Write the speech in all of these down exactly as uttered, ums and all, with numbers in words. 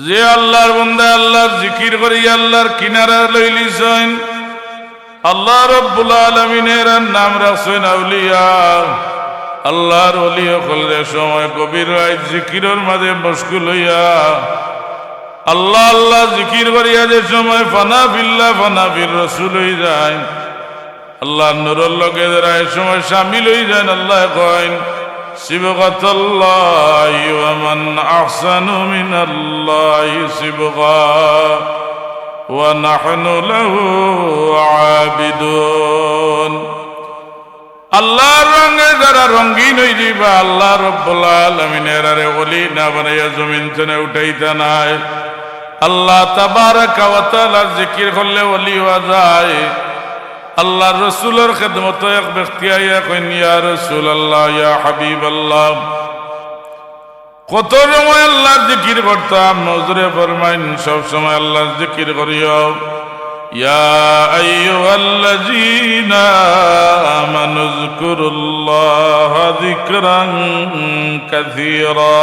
যে আল্লাহর বন্দা আল্লাহর জিকির করি আল্লাহর কিনারা লইলিছইন, আল্লাহ রব্বুল আলামিনে এরার নাম রাখছইন আউলিয়া। আল্লাহর ওলি অকল যে সময় গভীর রাইত জিকিরর মাঝে মশগুল অইয়া আল্লাহ আল্লাহ জিকির করিয়া যে সময় ফানা ফিল্লাহ ফানা ফির রসুল অই যায়, আল্লাহর নূরর লগে যারা এ সময় শামিল অই যাইন, আল্লায় কইন, "সিবগাতাল্লাহি ওয়া মান আহসানু মিনাল্লাহি সিবগা ওয়া নাহনু লাহু আবিদুন।" আল্লাহর রঙে যারা রঙিন অই যিবা, আল্লাহ রব্বুল আলামিনে এরারে ওলি না বানাইয়া জমিন তনে উঠাইতা নায়। আল্লাহ তাবারাকা ওয়া তাআলার জিকির করলে ওলি অওয়া যায়। আল্লাহর রসুলর খেদমতো এক ব্যক্তি আইয়া কইন, "ইয়া রাসূলুল্লাহ, ইয়া হাবিবাল্লাহ, কত সময় আল্লাহর জিকির করতাম?" হুজুরে ফরমাইন, "সব সময় আল্লাহর জিকির করিও।" ইয়া আইয়ুহাল্লাযীনা আমানু যকুরুল্লাহা যিকরান কাসীরা।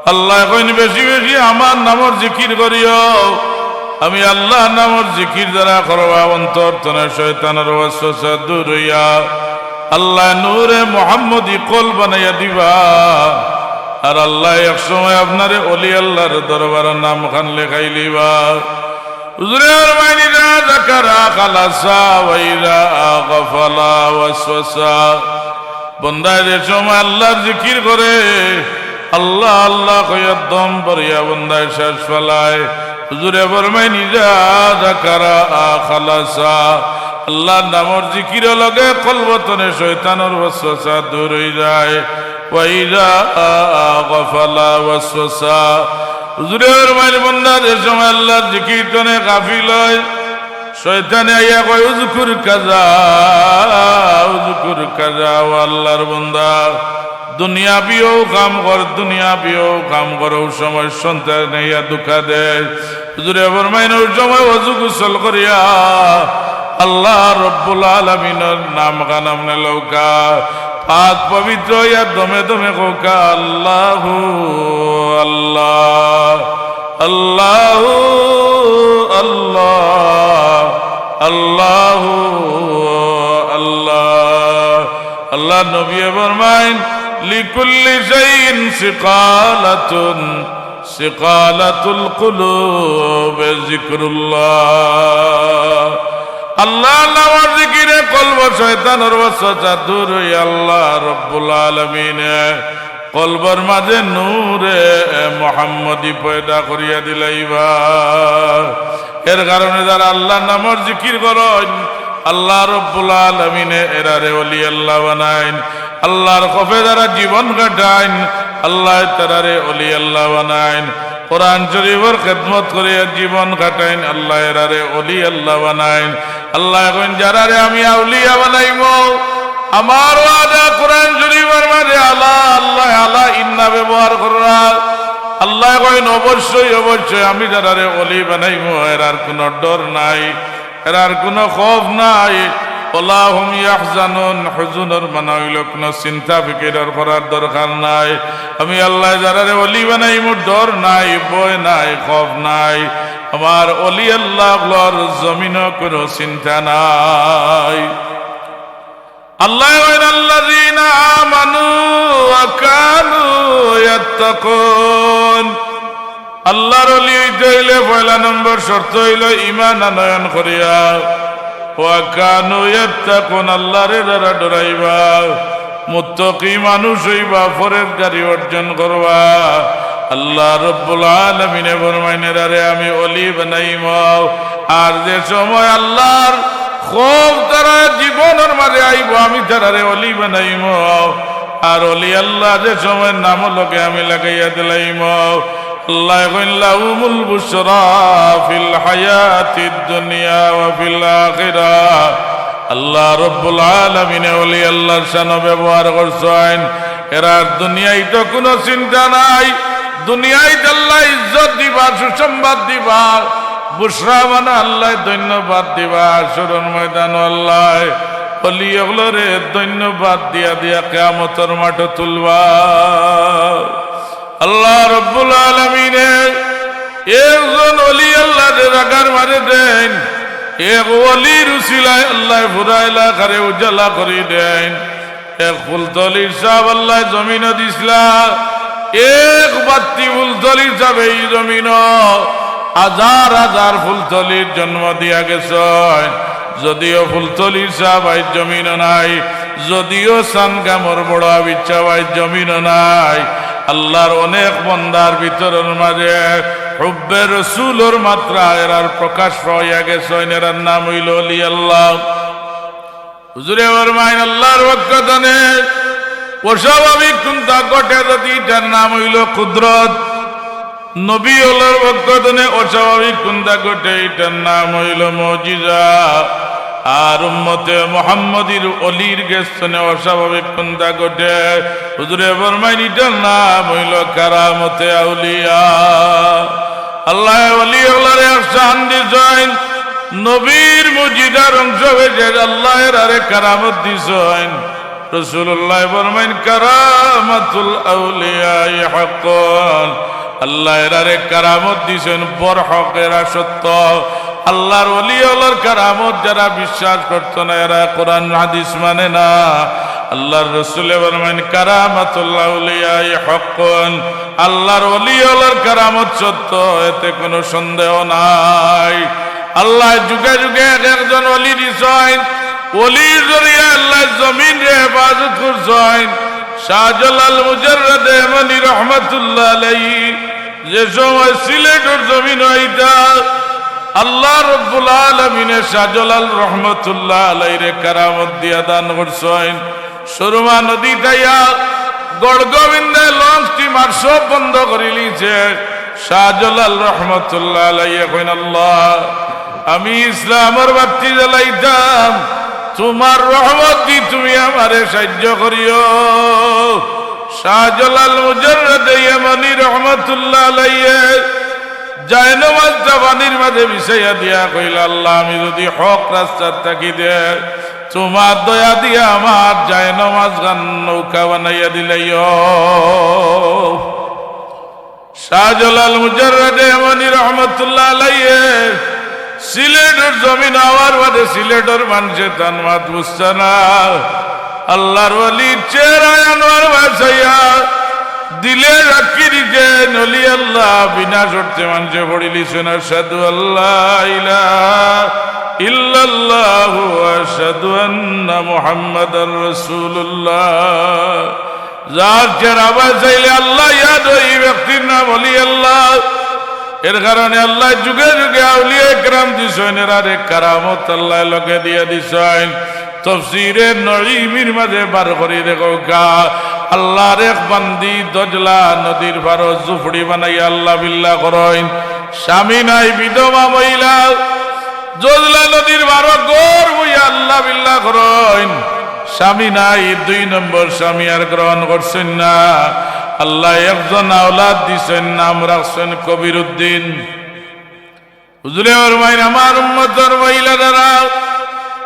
আল্লায় কইন, "বেশি বেশি আমার নামর জিকির করিও।" আমি আল্লাহর নামর জিকির যারা করবা, অন্তর তনে শয়তানর ওয়াসওয়াসা দূর অইয়া আল্লায় নূরে মুহাম্মদী কলব বানাইয়া দিবা। আর আল্লায় এক সময় আপনারে ওলি আল্লাহর দরবারো নাম খান লেখাইলিবা। হুজুরে ফরমাইন, "ইযা যাকারা খালাসা ওয়া ইযা গাফালা ওয়াসওয়াসা।" বন্দায় যে সময় আল্লাহর জিকির করে, আল্লাহ আল্লাহ কইয়া দম ভরিয়া বন্দায় শ্বাস ফালায়। হুজুরে ফরমাইন, "ইযা যাকারা খালাসা।" আল্লাহর নামর জিকিরর লগে কলব তনে শয়তানর ওয়াসওয়াসা দূর অই যায়। "ওয়া ইযা গাফালা ওয়াসওয়াসা।" হুজুরে ফরমাইন, বন্দা যে সময় আল্লাহর জিকির তনে গাফিল অয়, শয়তানে আইয়া কয়, "উযকুর কাযা, উযকুর কাযা।" ও আল্লাহর বন্দা, দুনিয়াবিও কাম কর, দুনিয়াবিও কাম কর। অউ সময় শয়তানে আইয়া ধোঁকা দেয়। হুজুরে ফরমাইন, অউ সময় অজু গোসল করিয়া আল্লাহ রব্বুল আলামিনর নাম খান আপনে লউক্কা। পাক পবিত্র অইয়া দমে দমে কউক্কা, "আল্লাহু আল্লাহ, আল্লাহু আল্লাহ, আল্লাহু আল্লাহ।" আল্লাহর নবীয়ে ফরমাইন, "লিকুল্লি শাইইন সিকালাতুন, সিকালাতুল কুলুব যিকরুল্লাহ।" আল্লাহর নামর জিকিরে কলব শয়তানর ওয়াসওয়াসা দূর অই আল্লাহ রব্বুল আলামিনে কলবর মাঝে নূরে মুহাম্মদী পয়দা করিয়া দিলাইবা। এর কারণে যারা আল্লাহর নামর জিকির করইন, আল্লাহ রব্বুল আলামিনে এরারে ওলি আল্লাহ বানাইন। আল্লাহর খফে যারা জীবন কাটাইন, আল্লায় তারারে ওলি আল্লাহ বানাইন। কোরআন শরীফর খেদমত করিয়া জীবন কাটাইন, আল্লায় এরারে ওলি আল্লাহ বানাইন। আল্লায় কইন, "যারারে আমি আউলিয়া বানাইমু, আমার ওয়াদা কোরআন শরীফর মাঝে আলা, আল্লায় আলা ইন্না ব্যবহার কররা।" আল্লায় কইন, "অবশ্যই, অবশ্যই আমি যারারে ওলি বানাইমু, এরার কুনু ডর নাই।" এরার কুনু খফ নাই। ওয়ালা হুম ইয়াহজানুন, হুজুনর মানা অইলো কুনু চিন্তা ফিকিরর করার দরকার নাই। আমি আল্লায় যারারে ওলি বানাইমু, ডর নাই, ভয় নাই, খফ নাই। আমার ওলি আল্লাহ অকলর জমিনো কুনু চিন্তা নাই। আল্লায় কইন, "আল্লাযীনা আমানু ওয়া কানু ইয়াত্তাকুন।" আল্লাহর ওলি অইতে অইলে পয়লা নম্বর শর্ত অইলো ঈমান আনয়ন করিয়া, "ওয়া কানু ইয়াত্তাকুন", আল্লাহরে যারা ডরাইবা, মুত্তাকি মানুষ অইবা, পরহেজগারি অর্জন করবা। আল্লাহ রব্বুল আলামিনে ফরমাইন, "এরারে আমি ওলি বানাইমু।" আর যে সময় আল্লাহর খফ তারার জীবনর মাঝে আইবো, আমি তারারে ওলি বানাইমু। আর ওলি আল্লাহ যে সময় নামর লগে আমি লাগাইয়া দিলাইমু। আল্লায় কইন, "লাহুমুল বুশরা ফিল হায়াতিদ দুনিয়া ওয়া ফিল আখিরা।" আল্লাহ রব্বুল আলামিনে ওলি আল্লাহর শানো ব্যবহার করছইন। এরার দুনিয়াইত কুনু চিন্তা নাই, দুনিয়াইত আল্লায় ইজ্জত দিবা, সুসংবাদ দিবা। বুশরা মানে আল্লায় ধন্যবাদ দিবা, হাশরর ময়দানো আল্লায় ওলি অকলরে ধন্যবাদ দিয়া দিয়া কিয়ামতর মাঠো তুলবা। আল্লাহ রব্বুল আলামিনে এলাকার মাঝে দেইন, এক ওলির উসিলায় আল্লায় পুরা এলাকারে উজালা করি দেইন। এক ফুলতলির সাব আল্লায় জমিনো দিছলা, এক বাত্তি ফুলতলির সাবে ই জমিনো হাজার হাজার ফুলতলির জন্ম দিয়া গেছইন। যদিও ফুলতলির সাব আইজ জমিনো নাই, যদিও সানগামর বড় আবিচ্ছা আইজ জমিনো নাই, আল্লার অনেক বন্দার ভিতরর মাঝে হুব্বে রসুলর মাত্রা এরার প্রকাশ পাইয়া গেছইন। এরার নাম অইলো অলি আল্লাহ। হুজুরে ফরমাইন, আল্লার পক্ষ তনে অস্বাভাবিক কুন্তা ঘটে যদি ইটার নাম অইলো কুদরত। নবী অকলর পক্ষ তনে অস্বাভাবিক কুন্তা ঘটে ইটার নাম অইলো মুজিজা। আর উম্মতে মুহাম্মদীর অলির গেছ তনে অস্বাভাবিক কুন্তা ঘটে, হুজুরে ফরমাইন ইটার নাম অইলো কারামতে আউলিয়া। আল্লায় অলি অকলরে এক শান দিছইন, নবীর মুজিজার অংশ অইছে, আল্লায় এরারে কারামত দিছইন। রাসুলুল্লায় ফরমাইন, "কারামাতুল আউলিয়াই হাক্কুন।" আল্লায় এরারে কারামত দিছইন, বরহক, এরা সত্য। আল্লার অলি অকলর কারামত যারা বিশ্বাস করতো না, এরা কোরআন হাদিস মানে না। আল্লার রসুলে ফরমাইন, "কারামাতুল আউলিয়াই হাক্কুন।" আল্লার অলি অকলর কারামত সত্য, এতে কোনো সন্দেহ নাই। আল্লায় যুগে যুগে এক একজন অলি দিছইন, অলির জরিয়া আল্লায় জমিনরে হেফাজত করছইন। শাহজালাল মুজাররদে ইয়ামানি রহমাতুল্লাহ আলাইহি যে সময় সিলেটর জমিনো আইতা, আল্লাহ রব্বুল আলামিনে শাহজালাল রহমাতুল্লাহ আলাইহিরে কারামত দিয়া দান করছইন। সুরমা নদীত আইয়া গড়গোবিন্দে লঞ্চ স্টিমার সব বন্ধ করিলিছে। শাহজালাল রহমাতুল্লাহ আলাইহি কইন, "আল্লাহ, আমি ইসলামর বাত্তি জ্বালাইতাম, তুমার রহমত দি তুমি আমারে সাহায্য করিও।" শাহজালাল মুজাররদে ইয়ামানি রহমাতুল্লাহ আলাইহি জায়নমাজটা পানির মাঝে বিছাইয়া দিয়া কইলা, "আল্লাহ, আমি যদি হক রাস্তাত থাকি দে, তুমার দয়া দিয়া আমার জায়নমাজখান নৌকা বানাইয়া দিলাইও।" শাহজালাল মুজাররদে ইয়ামানি রহমাতুল্লাহ আলাইহি সিলেটর জমিন আওয়ার বাদে সিলেটর মানষে তান মাত বুঝতা না। আল্লার ওলির চেহারা আনোয়ার বাছাইয়া দিলে সাক্ষী দিছইন, অলি আল্লাহ বিনা শর্তে মানষে পড়িলিছইন, "আশহাদু আল্লা ইলাহা ইল্লাল্লাহু ওয়া আশহাদু আন্না মুহাম্মাদার রাসূলুল্লাহ।" যার চেহারা বাছাইলে আল্লাহ ইয়াদ অয়, ই ব্যক্তির নাম অলি আল্লাহ। এর কারণে আল্লায় যুগে যুগে আউলিয়া একরাম দিছইন, এরারে কারামত আল্লায় লগে দিয়া দিছইন। তফসিরে নঈমির মাঝে বার করি দেখউক্কা, আল্লার এক বান্দি দজলা নদীর পারো ঝুপড়ি বানাইয়া আল্লাহ বিল্লাহ করইন, স্বামী নাই, বিধবা মহিলা, দজলা নদীর পারো ঘর বইয়া আল্লাহ বিল্লাহ করইন। স্বামী নাই, দুই নম্বর স্বামী আর গ্রহণ করছইন না। আল্লায় একজন আওলাদ দিছইন, নাম রাখছইন কবির উদ্দিন। হুজুরে ফরমাইন, আমার উম্মতর মহিলা যারা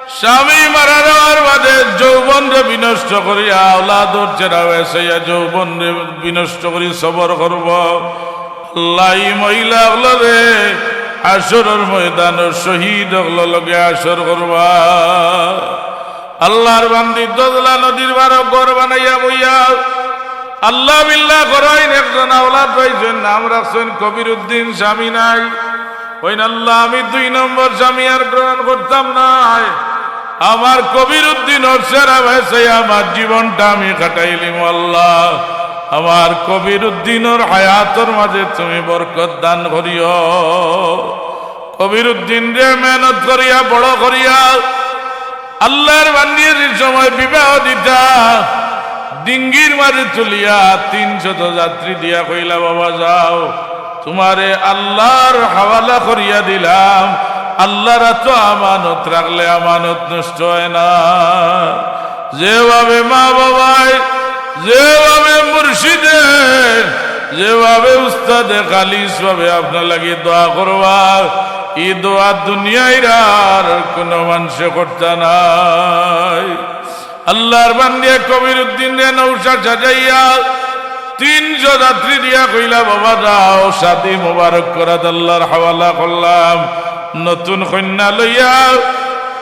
স্বামী মারা যাওয়ার বাদে যৌবনরে বিনষ্ট করিয়া, আওলাদর চেহারা বাছাইয়া যৌবনরে বিনষ্ট করি সবর করবো, আল্লায় ই মহিলা অকলরে হাশরর ময়দানো শহীদ অকলর লগে হাশর করবা। আল্লার বান্দি দজলা নদীর পারো ঘর বানাইয়া বইয়া আল্লাহ বিল্লাহ করইন, একজন আওলাদ পাইছইন, নাম রাখছইন কবির উদ্দিন, স্বামী নাই। কইন, "আল্লাহ, আমি দুই নম্বর স্বামী আর গ্রহণ করতাম নায়। আমার কবির উদ্দিনর চেহারা বাছাইয়া আমার জীবনটা আমি কাটাইলিমু। আল্লাহ, আমার কবির উদ্দিনর হায়াতর মাঝে তুমি বরকত দান করিও।" কবির উদ্দিনরে মেহনত করিয়া, বড় করিয়া, আল্লার বান্দিয়ে যে সময় বিবাহ দিতা, ডিঙ্গির মাঝে তুলিয়া তিনশত যাত্রী দিয়া কইলা, "বাবা যাও, তুমারে আল্লার হাওয়ালা করিয়া দিলাম, আল্লার আতো আমানত রাখলে আমানত নষ্ট অয় না।" যেভাবে মা বাবায়, যেভাবে মুর্শিদে, যেভাবে উস্তাদে খালিসভাবে আপনার লাগি দোয়া করবা, ই দোয়া দুনিয়ার আর কোনো মানষে করতা নায়। আল্লার বান্দিয়ে কবির উদ্দিনরে নৌশা সাজাইয়া তিনশো যাত্রী দিয়া কইলা, "বাবা যাও, শাদী মোবারক করাত আল্লার হাওয়ালা করলাম।" নতুন কইন্যা লইয়া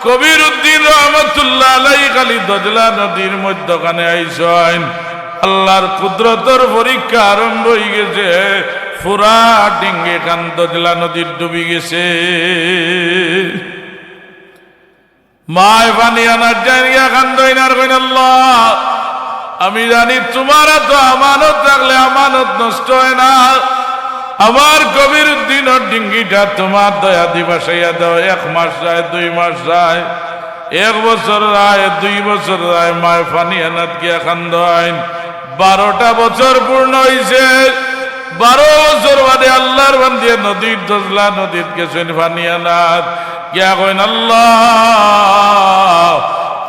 কবির উদ্দিন রহমতুল্লাহ আলাই খালি দজলা নদীর মধ্যখানে আইছইন। আল্লাহর কুদরতর পরীক্ষা আরম্ভ অইগেছে, পুরা ডিঙ্গি খান দজলা নদীর ডুবি গেছে। মায় পানি আনাত যাইন গিয়া কান্দইন আর কইন, "আল্লাহ, আমি জানি তুমার আতো আমানত রাখলে আমানত নষ্ট অয় না। আমার কবির উদ্দিনর ডিঙ্গিটা তুমার দয়া দি ভাসাইয়া দেও।" এক মাস যায়, দুই মাস যায়, এক বছর যায়, দুই বছর যায়, মায় পানি আনাত গিয়া কান্দইন। বারোটা বছর পূর্ণ অইছে। বারো বছর বাদে আল্লাহর বান্দিয়ে নদীর দজলা নদীত গেছইন পানি আনাত। গিয়া কইন, "আল্লাহ,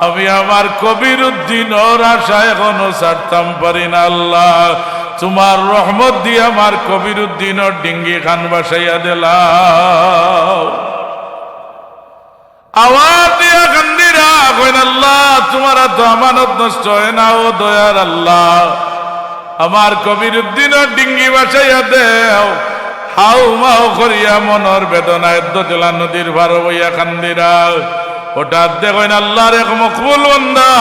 আমি আমার কবির উদ্দিনর আশা এখনো ছাড়তাম পারি না আল্লাহ। তুমার রহমত দিয়া আমার কবির উদ্দিনর ডিঙ্গি খান ভাসাইয়া দিলাও।" আওয়াজ দিয়া কান্দিরা কইন, "আল্লাহ, তুমার আতো আমানত নষ্ট অয় না, ও দয়ার আল্লাহ, আমার কবির উদ্দিনর ডিঙ্গি ভাসাইয়া দেও।" হাউ মাউ করিয়া মনর বেদনায় দজলা নদীর পারো বইয়া কান্দিরা। হঠাৎ দেখইন আল্লাহর এক মকবুল বান্দা,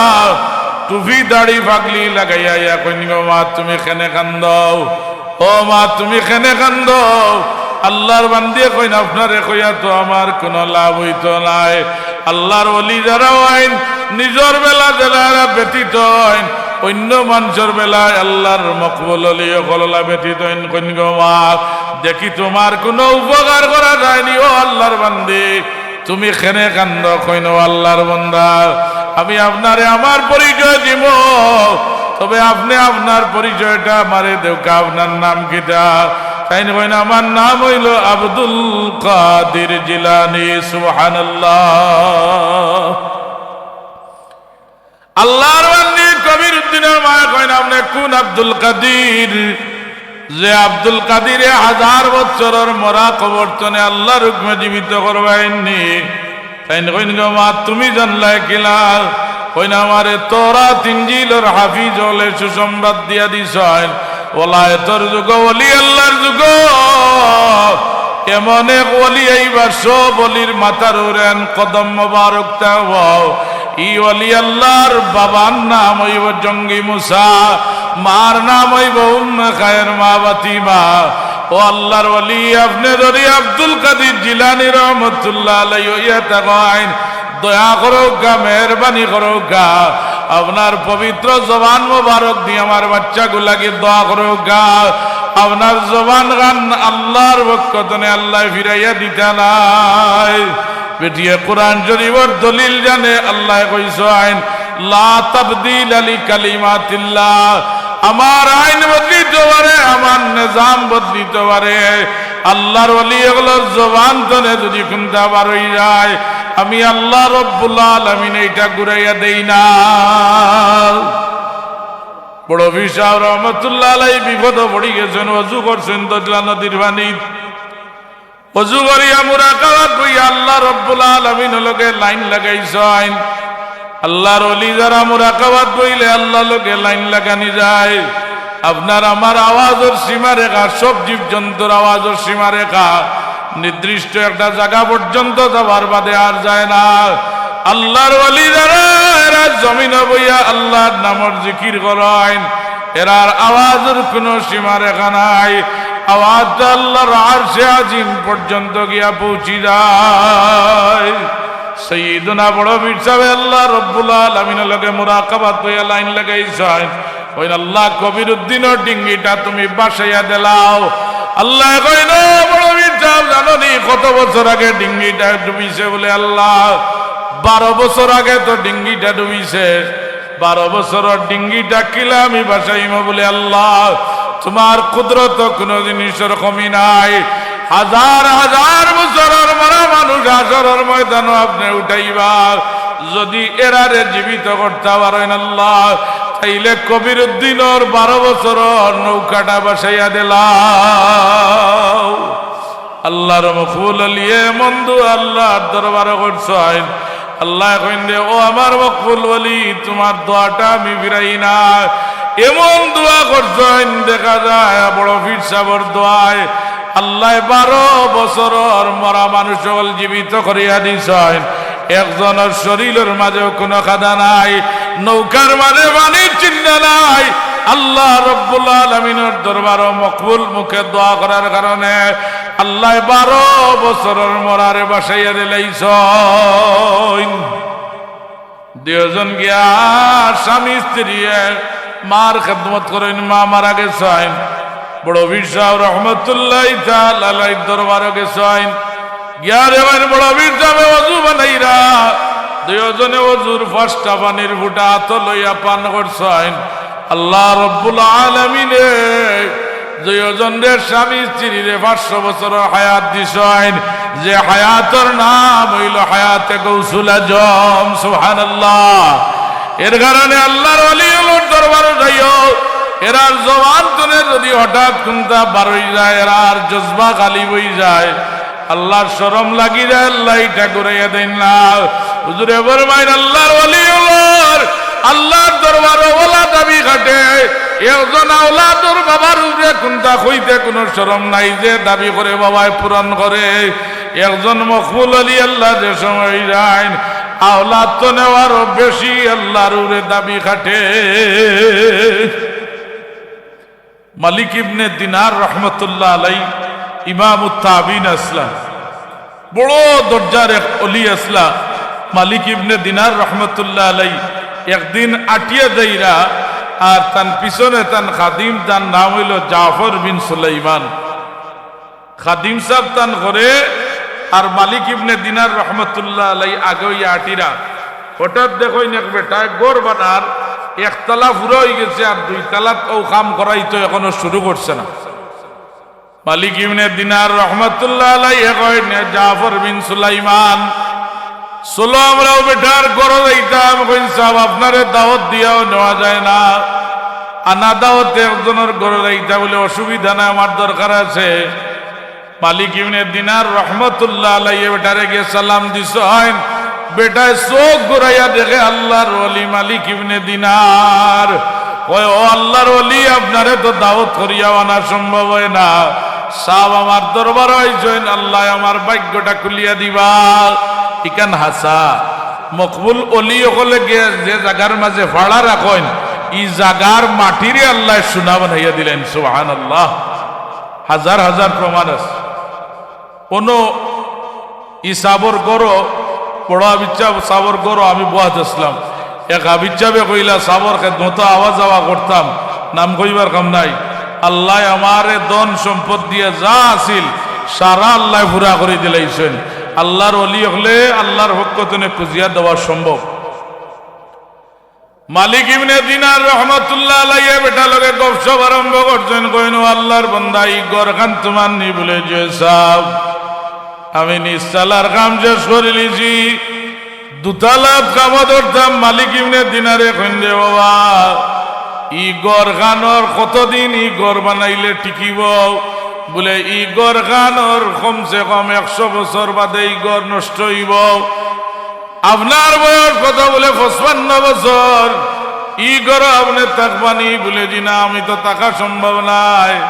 টুপি দাড়ি পাগড়ি লাগাইয়া আইয়া কইন, "গো মা, তুমি কেনে কান্দো? ও মা, তুমি কেনে কান্দো?" আল্লাহর বান্দিয়ে কইন, "আপনারে কইয়া তো আমার কুনু লাভ অইতো নায়।" আল্লাহর ওলি যারা অইন, নিজর বেলা যারা ব্যথিত অইন, অইন্য মানষর বেলায় আল্লাহর মকবুল ওলি অকললা ব্যথিত অইন। কইন, "গো মা, দেখি তুমার কুনু উপকার করা যায়নি, ও আল্লাহর বান্দি, তুমি কেনে কান্দো?" কইন, "ও আল্লাহর বান্দা, আমি আপনারে আমার পরিচয় দিমু, তবে আপনে আপনার পরিচয়টা আমারে দেউক্কা, আপনার নাম কিতা?" তাইন কইন, "আমার নাম অইলো আব্দুল কাদির জিলানী।" সুবহানাল্লাহ। আল্লাহর বান্দি কবির উদ্দিনর মায় কইন, "আপনে কুন আব্দুল কাদির, যে আব্দুল কাদিরে হাজার বছরর মরা কবর তনে আল্লাহর হুকুমে জীবিত করবায়নি?" তাইন কইন, "গো মা, তুমি জানলায় কিলা?" কইন, "আমারে তওরাত ইনজিলর হাফিজ অকলে সুসংবাদ দিয়া দিছইন, ওলায়েতর যুগো, ওলি আল্লাহর যুগো এমন এক ওলি আইবা, সব ওলির মাথার উপরে কদম মোবারক থাকবো। ই ওলি আল্লাহর বাবার নাম অইবো জঙ্গি মুসা, মার নাম অইবো উম্মে খায়ের মা ফাতিমা।" ও আল্লাহর ওলি, আপনে যদি আব্দুল কাদির জিলানী রহমতুল্লাহ আলাইহি অইয়া থাকইন, দয়া করউক্কা, মেহেরবানি করউক্কা, আপনার পবিত্র জবান মোবারক দি আমার বাচ্চাগুর লাগি দোয়া করউক্কা। আপনার জবান খান আল্লাহর পক্ষ তনে আল্লায় ফিরাইয়া দিতা নায়। বেটিয়ে কোরআন শরীফর দলিল জানে, আল্লায় কইছইন, "লা তাবদীলা লিকালিমাতিল্লাহ।" আমার আইন বদলিতো পারে, আমার নিজাম বদলিতো পারে। আল্লাহর ওলি অকলর জবান তনে যদি কুন্তা বার অই যায়, আমি আল্লাহ রব্বুল আলামিন ইটা ঘুরাইয়া দেই না। বড় পীর সাব রহমতুল্লাহ আলাইহি বিপদো পড়ি গেছইন, অজু করছইন দজলা নদীর পানিত। অজু করিয়া মুরাকাবাত বইয়া আল্লাহ রব্বুল আলামিনর লগে লাইন লাগাইছইন। আল্লাহর ওলি যারা মুরাকাবাত বইলে আল্লাহর লগে লাইন লাগানি যায়। আপনার আমার আওয়াজর সীমারেখা, সব জীবজন্তুর আওয়াজর সীমারেখা নির্দিষ্ট একটা জাগা পর্যন্ত যাওয়ার বাদে আর যায় না। আল্লাহর ওলি যারা, এরা জমিনো বইয়া আল্লাহর নামর জিকির করইন, এরার আওয়াজর কুনু সীমারেখা নাই। আওয়াজটা আল্লাহর আরশে আজিম পর্যন্ত গিয়া পৌঁছি যায়। সাইয়্যিদুনা বড় পীর সাবে আল্লাহ রব্বুল আলামিনর লগে মুরাকাবাত বইয়া লাইন লাগাইছইন। কইন, "আল্লাহ, কবির উদ্দিনর ডিঙ্গিটা তুমি ভাসাইয়া দিলাও।" আল্লায় কইন, "ও বড় পীর সাব, জানো নি কত বছর আগে ডিঙ্গিটা ডুবিছে?" বলে, "আল্লাহ, বারো বছর আগে তো ডিঙ্গিটা ডুবিছে।" বারো বছরর ডিঙ্গিটা কিলা আমি ভাসাইমু? বলে, "আল্লাহ, তুমার কুদরতো কুনু জিনিসর কমি নাই। হাজার হাজার বছরর মরা মানুষ হাশরর ময়দানো আপনে উঠাইবা। যদি এরারে জীবিত করতা পারইন আল্লাহ, তাইলে কবির উদ্দিনর বারো বছরর নৌকাটা ভাসাইয়া দিলাও।" আল্লাহর মকবুল ওলিয়ে এমন দোয়া আল্লাহর দরবারো করছইন। আল্লায় কইন দে, "ও আমার মকবুল ওলি, তুমার দোয়াটা আমি ফিরাই না।" এমন দোয়া করছইন, দেখা যায় বড় পীর সাবর দোয়ায় আল্লায় বারো বছরর মরা মানুষ অকল জীবিত করিয়া দিছইন। একজনর শরীলর মাঝেও কুনু কাদা নাই, নৌকার মাঝে পানির চিহ্ন নাই। আল্লাহ রব্বুল আলামিনর দরবারো মকবুল মুখে দোয়া করার কারণে আল্লায় বারো বছরর মরারে বাসাইয়া দিলাইছইন। দুইজন গিয়া স্বামী স্ত্রীয়ে মার খেদমত করইন, মা মারা গেছইন। বড় পীর সাহেব রহমতুল্লাহি তাআলা আলাইহির দরবারো গেছইন। গিয়া দেখইন বড় পীর সাহেবে অজু বানাইরা, দুইজনে অজুর পাঁচটা পানির ফুটা আতো লইয়া পান করছইন। আল্লাহ রব্বুল আলামিনে দুইজনরে স্বামী স্ত্রীরে পাঁচশো বছরর হায়াত দিছইন, যে হায়াতর নাম অইলো হায়াতে গৌসুল আজম। সুবহানাল্লাহ। এর কারণে আল্লাহর ওলি অকলর দরবারো যাইও, এরার জবান তনে যদি হঠাৎ কুনতা বারই যায়, এরার জজবা গালিব অই যায়, আল্লাহর শরম লাগি যায়, আল্লায় ইটা ঘুরাইয়া দেইন না। হুজুরে ফরমাইন, আল্লাহর ওলি অকলর আল্লাহর দরবারো অলা দাবি খাটে। একজন আওলাদর বাবার উপরে কুনতা কইতে কুনু শরম নাই, যে দাবি করে বাবায় পূরণ করে। একজন মকবুল ওলি আল্লাহ যে সময় যাইন, আওলাদ তনে আরো বেশি আল্লাহর উপরে দাবি খাটে। মালিক ইবনে দিনার রহমতুল্লাহ আলাই ইমামুত তাবিন আছলা, বড় দরজার এক ওলি আছলা। মালিক ইবনে দিনার রহমতুল্লাহ আলাই একদিন আটিয়া যাইরা, আর তান পিছনে তান খাদিম, তান নাম অইলো জাফর বিন সুলাইমান। খাদিম সাব তান ঘরে, আর মালিক ইবনে দিনার রহমতুল্লাহ আলাই আগে অইয়া আটিরা। হঠাৎ দেখইন এক বেটায় ঘর বানার, একতলা পুরা অইগেছে, আর দুইতলাত অউ কাম করাইতো এখনো শুরু করছে না। মালিক ইবনে দিনার রহমতুল্লাহ আলাইহি কইন, "জাফর বিন সুলাইমান, চলো আমরাও বেটার ঘরো যাইতাম।" কইন, "সাব, আপনারে দাওয়াত দিয়াও নেওয়া যায় না, আনা দাওয়াতে একজনর ঘরো যাইতা বলে অসুবিধা নাই, আমার দরকার আছে।" মালিক ইবনে দিনার রহমতুল্লাহ আলাইহি বেটারে গিয়া সালাম দিছইন। বেটায় চোখ ঘুরাইয়া দেখে আল্লাহর ওলি মালিক ইবনে দিনার। কয়, "ও আল্লাহর ওলি, আপনারে তো দাওয়াত করিয়াও আনা সম্ভব অয় না। সাব আমার দরবারো আইছইন, আল্লায় আমার ভাগ্যটা খুলিয়া দিবা।" ইখান হাছা। মকবুল ওলি অকলে গিয়া যে জাগার মাঝে ফাড়া রাখইন, ই জাগার মাটিরে আল্লায় সোনা বানাইয়া দিলাইন। সুবহানাল্লাহ। হাজার হাজার প্রমাণ আছে। অনো ই সাবর ঘরো, বড় হাফিজ সাবর ঘরো আমি বওয়াত আছলাম। এক হাফিজ সাবে কইলা, "সাবর খেদমতো আওয়া যাওয়া করতাম, নাম কইবার কাম নাই। আল্লায় আমারে ধন সম্পদ দিয়া যা আছিল, সারা আল্লায় পুরা করি দিলাইছইন।" আল্লাহর ওলি অকলে আল্লাহর পক্ষ তনে খুজিয়া দেওয়া সম্ভব। মালিক ইবনে দিনার রহমতুল্লাহ আলাইহি বেটার লগে গপসপ আরম্ভ করছইন, কইন, "ও আল্লাহর বান্দা, ই ঘরখান তুমার নি?" বলে, "জি সাব, আমি নিচতলার কাম শেষ করিলিছি, দুতলাত কামো ধরতাম।" মালিক ইবনে দিনারে কইন, "রে বাবা, ই ঘরখানর কতদিন ই ঘর বানাইলে টিকিবো?" বলে, "ই ঘরখানর কমসে কম একশো বছর বাদে ই ঘর নষ্ট অইবো।" "আপনার বয়স কত?" বলে, "পঁচপান্ন বছর।" "ই ঘরো আপনে থাকবা নি?" বলে, "জি না, আমি তো থাকা সম্ভব নায়,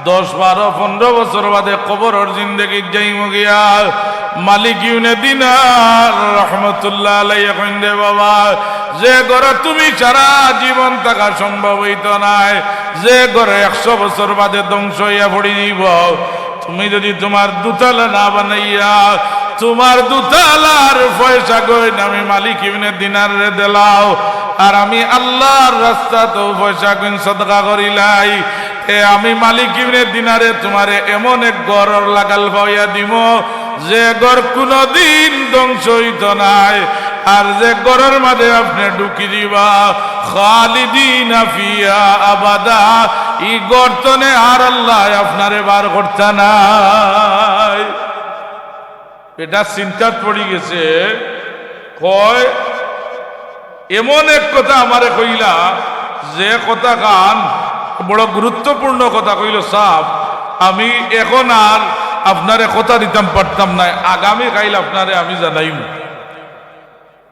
দশ, বারো, পনরো বছর বাদে কবরর জিন্দেগিত যাইমু গিয়া।" মালিক ইবনে দিনার রহমতুল্লাহ আলাইহি কইন, "রে বাবা, যে ঘরো তুমি সারা জীবন থাকা সম্ভব অইতো নায়, যে ঘর একশো বছর বাদে ধ্বংস অইয়া পড়ি যাইবো, তুমি যদি তুমার দুতলা না বানাইয়া তুমার দুতলার পয়সাগইন আমি মালিক ইবনে দিনাররে দিলাও, আর আমি আল্লাহর রাস্তাত অউ পয়সাগইন সদকা করিলাই, তে আমি মালিক ইবনে দিনারে তুমারে এমন এক ঘরর লাগাল পাওয়াইয়া দিমু, যে ঘর কুনুদিন ধ্বংস অইতো নায়, আর যে ঘরর মাঝে আপনে ঢুকি দিবা, খালিদিনা ফিহা আবাদা, ই ঘর তনে আর আল্লায় আপনারে বার করতা নায়।" বেটা চিন্তাত পড়ি গেছে, কয়, "এমন এক কথা আমারে কইলা, যে কথাখান বড় গুরুত্বপূর্ণ কথা কইলো সাব, আমি এখন আর আপনারে কথা দিতাম পারতাম নায়, আগামী কাইল আপনারে আমি জানাইমু।"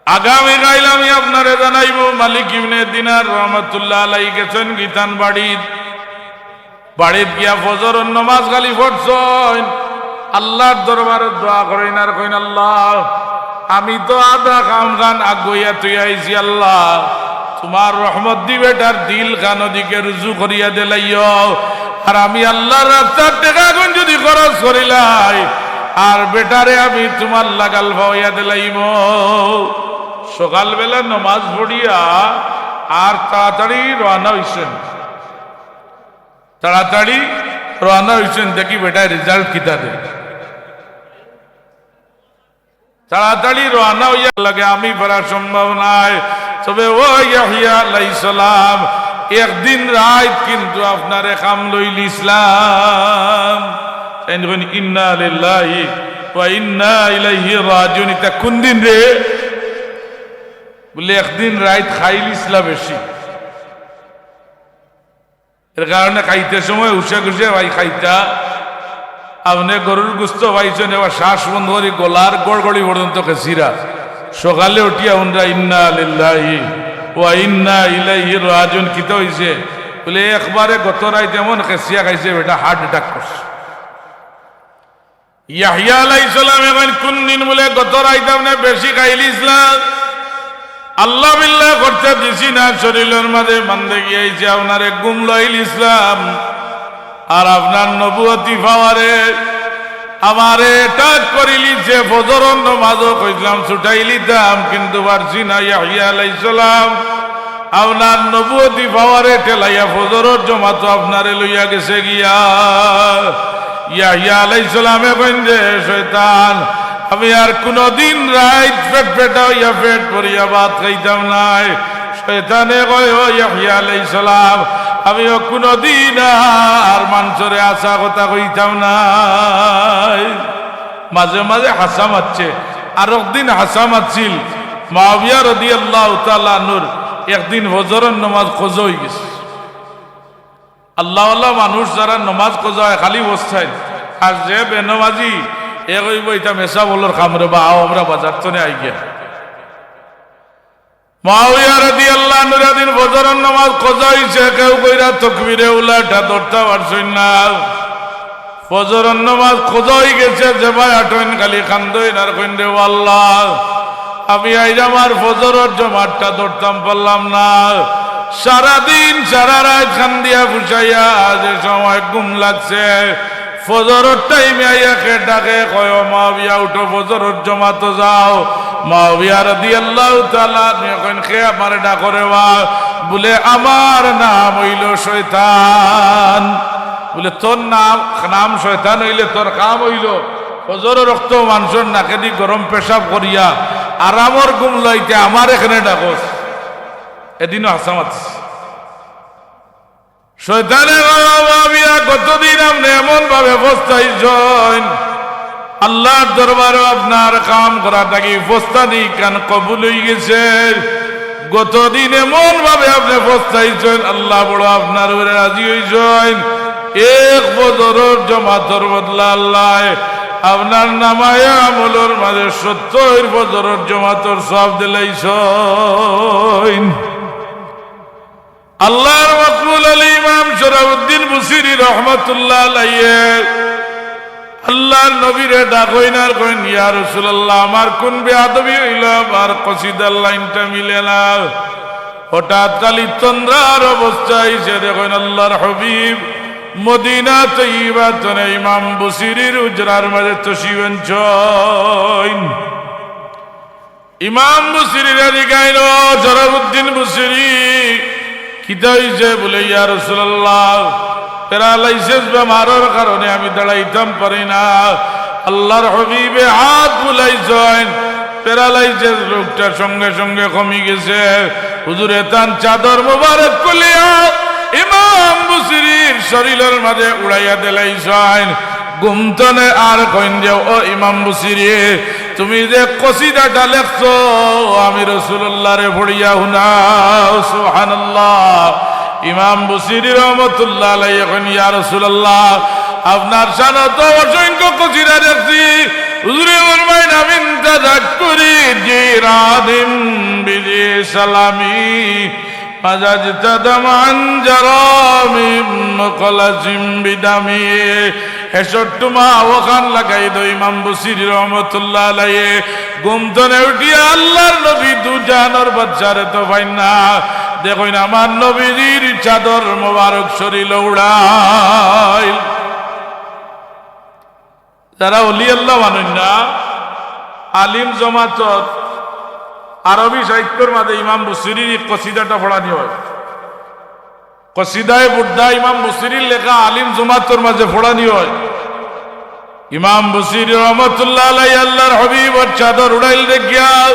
আগামী কাইল আমি আপনারে জানাইমু। মালিক ইবনে দিনার রহমতুল্লাহ আলাইহি গেছইন গি তান বাড়িত। বাড়িত গিয়া ফজরর নমাজ খালি পড়ছইন, আল্লার দরবারো দোয়া করইন আর কইন, "আল্লা, আমি তো আধা কামখান আগুয়াইয়া থইয়া আইছি, আল্লা, তুমার রহমতদি বেটার দিলখান অদিকে রুজু করিয়া দিলাইও, আর আমি আল্লার রাস্তার টেকাখান যুদি খরচ করিলাই, আর বেটারে আমি তুমার লাগাল পাওয়াইয়া দিলাইমু।" সকালবেলা নমাজ পড়িয়া আর তাড়াতাড়ি রওয়ানা অইছইন। তাড়াতাড়ি রওয়ানা অইছইন, দেখি বেটায় result কিতা দেয়। তাড়াতাড়ি রওয়ানা অইয়া লাগে, "আমি পারা সম্ভব নায়, তবে ও ইয়াহইয়া আলাইহিস সালাম, একদিন রাইত কিন্তু আপনারে কামো লইলিছলাম।" তাইন কইন, "ইন্না লিল্লাহি ওয়া ইন্না ইলাইহি রাজিউন।" ইতা কুনদিন রে? বুলে, "একদিন রাইত খাইলিছলা বেশি।" এর কারণে খাইতে সময় হুশে খুশে ভাই খাইতা। আপনে গরুর গুস্ত পাইছইন, এবার শ্বাস বন্ধ করি গলার গড়গড়ি পর্যন্ত খেছিরা। সকালে উঠিয়া হুনরা, "ইন্না লিল্লাহি ওয়া ইন্না ইলাইহি রাজিউন।" কিতা অইছে? বুলে, "একবারে গত রাইত এমন খেছিয়া খাইছে, বেটা heart attack করছে।" ইয়াহইয়া আলাইহিস সালামে কইন, "কুনদিন?" বুলে, "গত রাইত আপনে বেশি খাইলিছলা, আল্লা বিল্লা করতে দিছি না, শরীলর মাঝে বান্ধে গিয়াইছে, আপনারে ঘুম লইলিছলাম, আর আপনার নবুয়তি পাওয়ারে আমারে attack করিলিছে, ফজরর নমাজও কইছলাম ছুটাইলিতাম, কিন্তু পারছি না।" ইয়াহইয়া আলাইহিস সালাম আপনার নবুয়তি পাওয়ারে ঠেলাইয়া ফজরর জমাতো আপনারে লইয়া গেছে গিয়া। ইয়াহইয়া আলাইহিস সালামে কইন, "রে শয়তান, আমি আর কুনুদিন রাইত পেট পেটা অইয়া পেট ভরিয়া ভাত খাইতাম নায়।" শয়তানে কয়, "ও ইয়াহইয়া আলাইহিস সালাম, আমিও কুনুদিন আর মানষরে হাছা কথা কইতাম নায়।" মাঝে মাঝে হাছা মাতছে, আরক দিন হাছা মাতছিল। মুআবিয়া রাদিয়াল্লাহু তাআলা আনহুর একদিন ফজরর নমাজ কজা অইগেছে। আল্লাহওয়ালা মানুষ যারা নমাজ কজা অয় খালি বস্তায়, আর যে বেনমাজি, এ কইবো, "ইতা মেসাব অকলর কাম রে বা, আও আমরা বাজার তনে আইগিয়া।" মুআবিয়া রাদিয়াল্লাহু আনহুর এদিন ফজরর নমাজ কজা অইছে, কেউ কইরা তকবিরে উলা ইটা ধরতা পারছইন না। ফজরর নমাজ কজা অইগেছে, যে ভাই আটইন খালি কান্দইন আর কইন, "রে ও আল্লা, আমি আইজ আমার ফজরর জমাতটা ধরতাম পারলাম না। সারাদিন সারা রাইত কান্দিয়া ফুষাইয়া যে সময় ঘুম লাগছে, ফজরর টাইমে আইয়া কে ডাকে, কয়, 'ও মুআবিয়া, উঠো, ফজরর জমাতো যাও।'" মুআবিয়া রাদিয়াল্লাহু তাআলা আনহু কইন, "কে আমারে ডাকো রে বা?" বুলে, "আমার নাম অইলো শয়তান।" বুলে, "তোর নাম, নাম শয়তান অইলে তোর কাম অইলো ফজরর অক্ত মানষর নাকেদি গরম পেশাব করিয়া আরামর ঘুম লইতে আমারে কেনে ডাকস?" এদিনও হাছা মাতছে। শয়তানে কয়, "ও মুআবিয়া, গতদিন আপনে এমন ভাবে পস্তাইছইন, আল্লার দরবারো আপনার কাম করা থাকি পস্তানি খান কবুল অইগেছে। গতদিন এমন ভাবে আপনে পস্তাইছইন, আল্লা বড় আপনার উপরে রাজি অইছইন। এক ফজরর জমাতর বদলা আল্লায় আপনার নামায়ে আমলর মাঝে সত্তইর ফজরর জমাতর সওয়াব দিলাইছইন।" আল্লার মকবুল আলী ইমাম শরাফুদ্দিন বুসিরি রহমতুল্লাহ আলাইহি আল্লার নবীরে ডাকইন আর কইন, "ইয়া রাসুলাল্লাহ, আমার কুন বেয়াদবি অইলো, আমার কসিদার লাইনটা মিলে না।" হঠাৎ খালি তন্দ্রার অবস্থা আইছে, দেখইন আল্লার হাবিব মদিনা তৈয়বা তনে ইমাম বুসিরির হুজরার মাঝে তশরিফ আনছইন। ইমাম বুসিরিরে জিগাইল, "ও শরাফুদ্দিন বুসিরি, কিতা অইছে?" বুলে, "ইয়া রাসুলাল্লাহ, paralysis বেমারর কারণে আমি দাঁড়াইতাম পারি না।" আল্লার হাবিবে হাত বুলাইছইন, paralysis রোগটা সঙ্গে সঙ্গে কমি গেছে। হুজুরে তান চাদর মুবারক খুলিয়া ইমাম বুসিরির শরীলর মাঝে উড়াইয়া দিলাইছইন। ঘুম তনে আর কইন যে, "ও ইমাম বুসিরি, তুমি যে কসিদাটা লেখছো, আমি রাসুলুল্লাহরে পড়িয়া হুনাও।" সুবহানাল্লাহ। ইমাম বুসিরি রহমতুল্লাহ আলাইহি কইন, "ইয়া রাসুলাল্লাহ, আপনার শানো তো অসংখ্য কসিদা লেখছি।" হুজুরে ফরমাইন, "মিন তাযাক্কুরি জিরাদিম বিজি সালামি।" مزجت دمعا جرى من مقلص بدمه। হেশর তুমা অখান লাগাই দেও। ইমাম বুসিরি রহমতুল্লাহ আলাইহি ঘুম থনে উঠিয়া আল্লার নবী দুজাহানর বাদশারে তো পাইন না। দেখইন আমার নবীজির চাদর মোবারক শরীলো উড়াইল। যারা অলি আল্লাহ মানইন না, আলিম জমাতর আরবি সাহিত্যর মাঝে ইমাম বুসিরির ই কসিদাটা পড়ানি অয়। কসিদায়ে বুর্দা ইমাম বুসিরির লেখা, আলিম জমাতর মাঝে পড়ানি অয়। ইমাম বুসিরি রহমতুল্লাহ আলাইহি আল্লার হবিবর চাদর উড়াইল দেখিয়া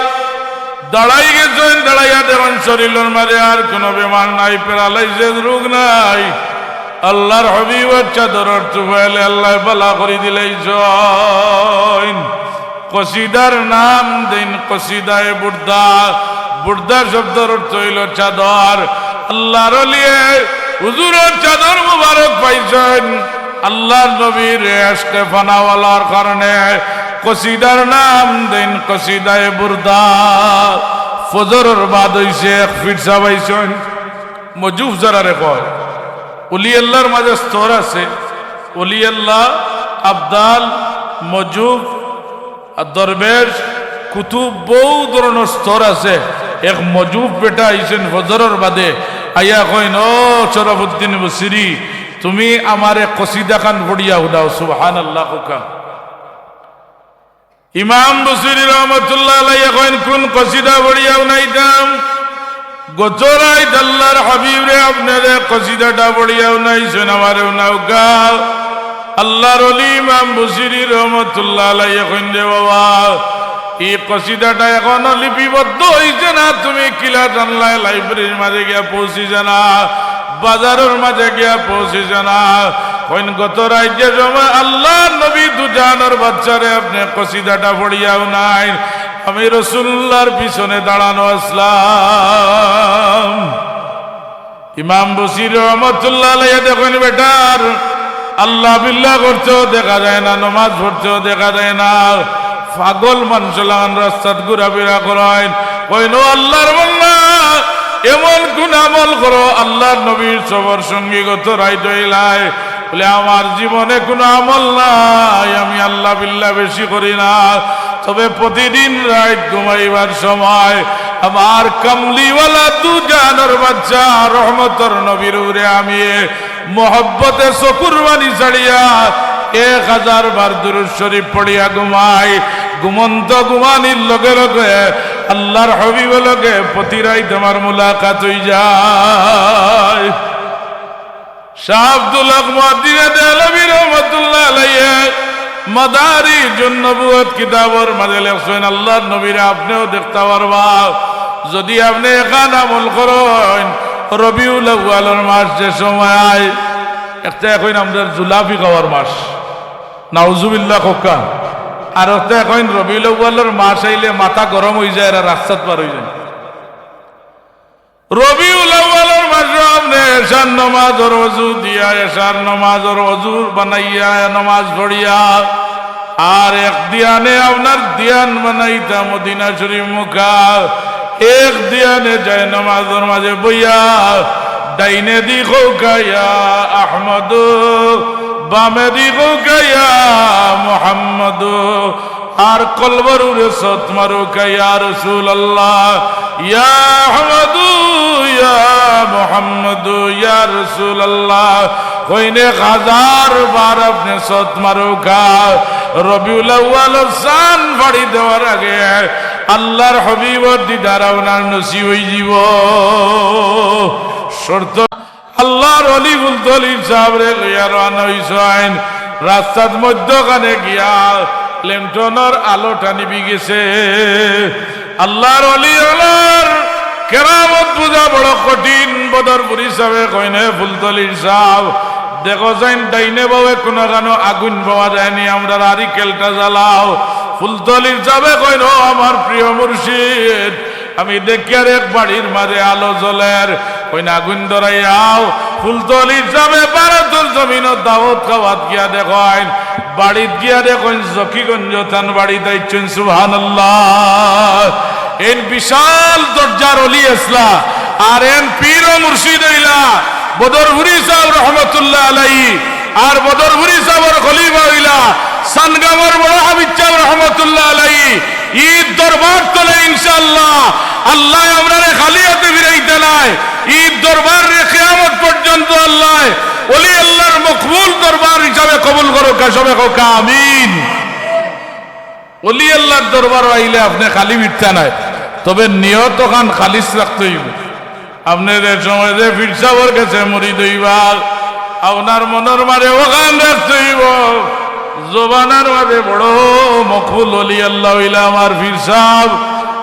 দাঁড়াই গেছইন, দাঁড়াইয়া দেখইন শরীলর মাঝে আর কুনু বেমার নাই, প্যারালাইসিস রোগ নাই। আল্লার হবিবর চাদরর তুফাইলে আল্লায় ভালা করি দিলাইছইন। কসিদার নাম দেইন কসিদায়ে বুর্দা। বুর্দা শব্দর অর্থ অইলো চাদর। আল্লার অলিয়ে হুজুরর চাদর মুবারক পাইছইন। আল্লার নবীর এশকে ফানাওয়ালার কারণে কসিদার নাম দেইন কসিদায়ে বুর্দা। ফজরর বাদ অইছে, এক পীর সাব আইছইন, মজুব যারারে কয়, অলি আল্লার মাঝে স্তর আছে, অলি আল্লাহ, আবদাল, মজুব, আর দরবেশ, কুতুব, বউত ধরনর স্তর আছে। এক মজুব বেটা আইছইন ফজরর বাদে, আইয়া কইন, "ও শরফুদ্দিন বুসিরি, তুমি আমারে কসিদাখান পড়িয়া হুনাও।" সুবহানাল্লাহ কউক্কা। ইমাম বুসিরি রহমতুল্লাহ আলাইহি কইন, "কুন কসিদা পড়িয়া হুনাইতাম?" গত রাইত আল্লার হাবিবরে আপনে যে কসিদাটা পড়িয়া হুনাইছইন, আমারে হুনাউক্কা। আল্লার অলি ইমাম বুসিরি রহমতুল্লাহ আলাইহি কইন, "রে বাবা, ই কসিদাটা এখনো লিপিবদ্ধ অইছে না, তুমি কিলা জানলায়? লাইব্রেরির মাঝে গিয়া পৌঁছিছে না, বাজারর মাঝে গিয়া পৌঁছিছে না।" কইন, "গত রাইত যে সময় আল্লার নবী দুজাহানর বাদশারে আপনে কসিদাটা পড়িয়া হুনাইন, আমি রসুলুল্লাহর পিছনে দাঁড়ানো আছলাম।" ইমাম বুসিরি রহমতুল্লাহ আলাইহি দেখইন বেটার আল্লাহ বিল্লাহ করতেও দেখা যায় না, নমাজ পড়তেও দেখা যায় না, পাগল মানুষ লাখান রাস্তাত ঘুরাফিরা করইন। কইন, "ও আল্লার বান্দা, এমন কুন আমল করো, আল্লার নবীর সফর সঙ্গী গত রাইত অইলায়।" বলে, "আমার জীবনে কুনু আমল নাই, আমি আল্লাহ বিল্লাহ বেশি করি না, তবে প্রতিদিন রাইত ঘুমাইবার সময় আমার কামলিওয়ালা দুজাহানর বাদশা রহমতর নবীর উপরে আমি মহব্বতে চকুর পানি ছাড়িয়া এক হাজার বার দুরূদ শরীফ পড়িয়া ঘুমাই। ঘুমন্ত ঘুমানির লগে লগে আল্লার হাবিবর লগে প্রতি রাইত আমার মুলাকাত অইযায়।" শাহ আব্দুল হক মুহাদ্দিসে দেহলভী রহমতুল্লাহ আলাইহি মাদারিজুন নবুওয়াত কিতাবর মাঝে লেখছইন, আল্লার নবীরে আপনেও দেখতা পারবা। যদি আপনে এখান আমল করইন, রবিউল আউয়ালর মাস যে সময় আয়, একটা কইন আমরার জুলাফি খাওয়ার মাস, নাউজুবিল্লাহ কউক্কা। আর একটা কইন রবিউল আউয়ালর মাস আইলে মাথা গরম অইযায়, এরা রাস্তাত বার অইযায়। রবিউল আউয়ালর মাসো আপনে এশার নমাজর অজু দিয়া, এশার নমাজর অজু বানাইয়া নমাজ পড়িয়া, আর এক ধিয়ানে আপনার ধিয়ান বানাইতা মদিনা শরীফ মুখা, এক ধিয়ানে যায় নমাজর মাঝে বইয়া, ডাইনেদি কউক্কা ইয়া আহমদু, বামেদি কউক্কা ইয়া মুহাম্মদু, আর কলবর উপরে সত মারউক্কা, ইয়া রাসূলুল্লাহ, ইয়া আহমদু, ইয়া মুহাম্মদু, ইয়া রাসূলুল্লাহ। কইন এক হাজার বার আপনে সত মারউক্কা, রবিউল আউয়ালর চান ফাড়ি দেওয়ার আগে আল্লার হাবিবর দিদার আপনার নসিব অইযিবো। শর্ত আল্লার অলি ফুলতলির সাবরে লইয়া রওয়ানা অইছইন। রাস্তাত মধ্যখানে গিয়া লেন্টনর আলোটা নিবি গেছে। আল্লার অলি অকলর কেরামত বুঝা বড় কঠিন। বদরপুরি সাবে কইন, "ফুলতলির সাব, দেখো চাইন ডাইনে বামে কুনুখানো আগুইন পাওয়া যায়নি, আমরার আরিকেলটা জ্বালাও।" ফুলতলির সাবে কইন, "ও আমার প্রিয় মুর্শিদ, আমি দেখিয়ার এক বাড়ির মাঝে আলো জ্বলের, কইন আগুইন ধরাইয়াও।" ফুলতলির সাবে ভারতর জমিনো দাওত খাওয়াত গিয়া দেখইন, বাড়িত গিয়া দেখইন জকিগঞ্জ থান বাড়িত আইছইন। সুবহানাল্লাহ। এইন বিশাল দরজার অলি আছলা, আর এন পীর ও মুর্শিদ অইলা বদরপুরি সাব রহমতুল্লাহ আলাইহি, আর বদরপুরি সাবর খলিফা অইলা সানগামর বড় হাফিজ সাব রহমতুল্লাহ আলাইহি। ইর দরবার তলে ইনশাআল্লাহ আল্লায় আমরারে খালি আতে ফিরাইতা নায়। ইর দরবাররে কিয়ামত পর্যন্ত আল্লায় ওলি আল্লাহর মকবুল দরবার হিসাবে কবুল করউক্কা, সবে কউক্কা আমিন। ওলি আল্লাহর দরবারো আইলে আপনে খালি ফিরতা নায়, তবে নিয়তখান খালিস রাখতে অইবো। আপনে যে সময় যে পীর সাবর গেছে মুরিদ অইবার, আপনার মনর মাঝে অখান রাখতে অইবো। জমানার মাঝে বড় মকবুল ওলি আল্লাহ অইলা আমার পীর সাব।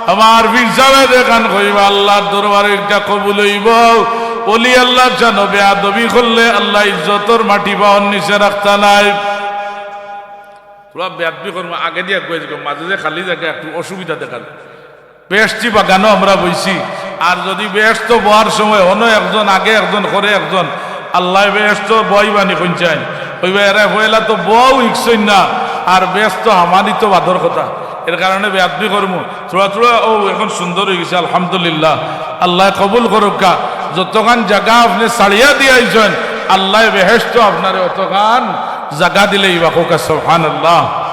আমার পীর সাবে যেখান কইবা আল্লাহর দরবারে ইটা কবুল অইবো। ওলি আল্লাহর শানো বেয়াদবি করলে আল্লায় ইজ্জতর মাটি পাওর নিচে রাখতা নায়। থুড়া বেয়াদবি করমু, আগেদি আগুয়াই যাইমু, মাঝে যে খালি জাগা একটু অসুবিধা দেখা যায়। বেহেশতি বাগানো আমরা বইছি, আর যদি বেহেস্তো বওয়ার সময় হনো একজন আগে একজন করে একজন, আল্লায় বেহেস্তো বওয়াইবা নি কইনচাইন, কইবা এরা পয়লা তো বওয়াও হিকছইন না, আর বেহেস্তো হামানি তো বাদর কথা। এর কারণে বেয়াদবি করমু। থুড়া থুড়া, ও, এখন সুন্দর অইগেছে, আলহামদুলিল্লাহ। আল্লায় কবুল করউক্কা। যতখান জাগা আপনে ছাড়িয়া দিয়া আইছইন, আল্লায় বেহেস্তো আপনারে অতখান জাগা দিলাইবা, কউক্কা সুবহানাল্লাহ।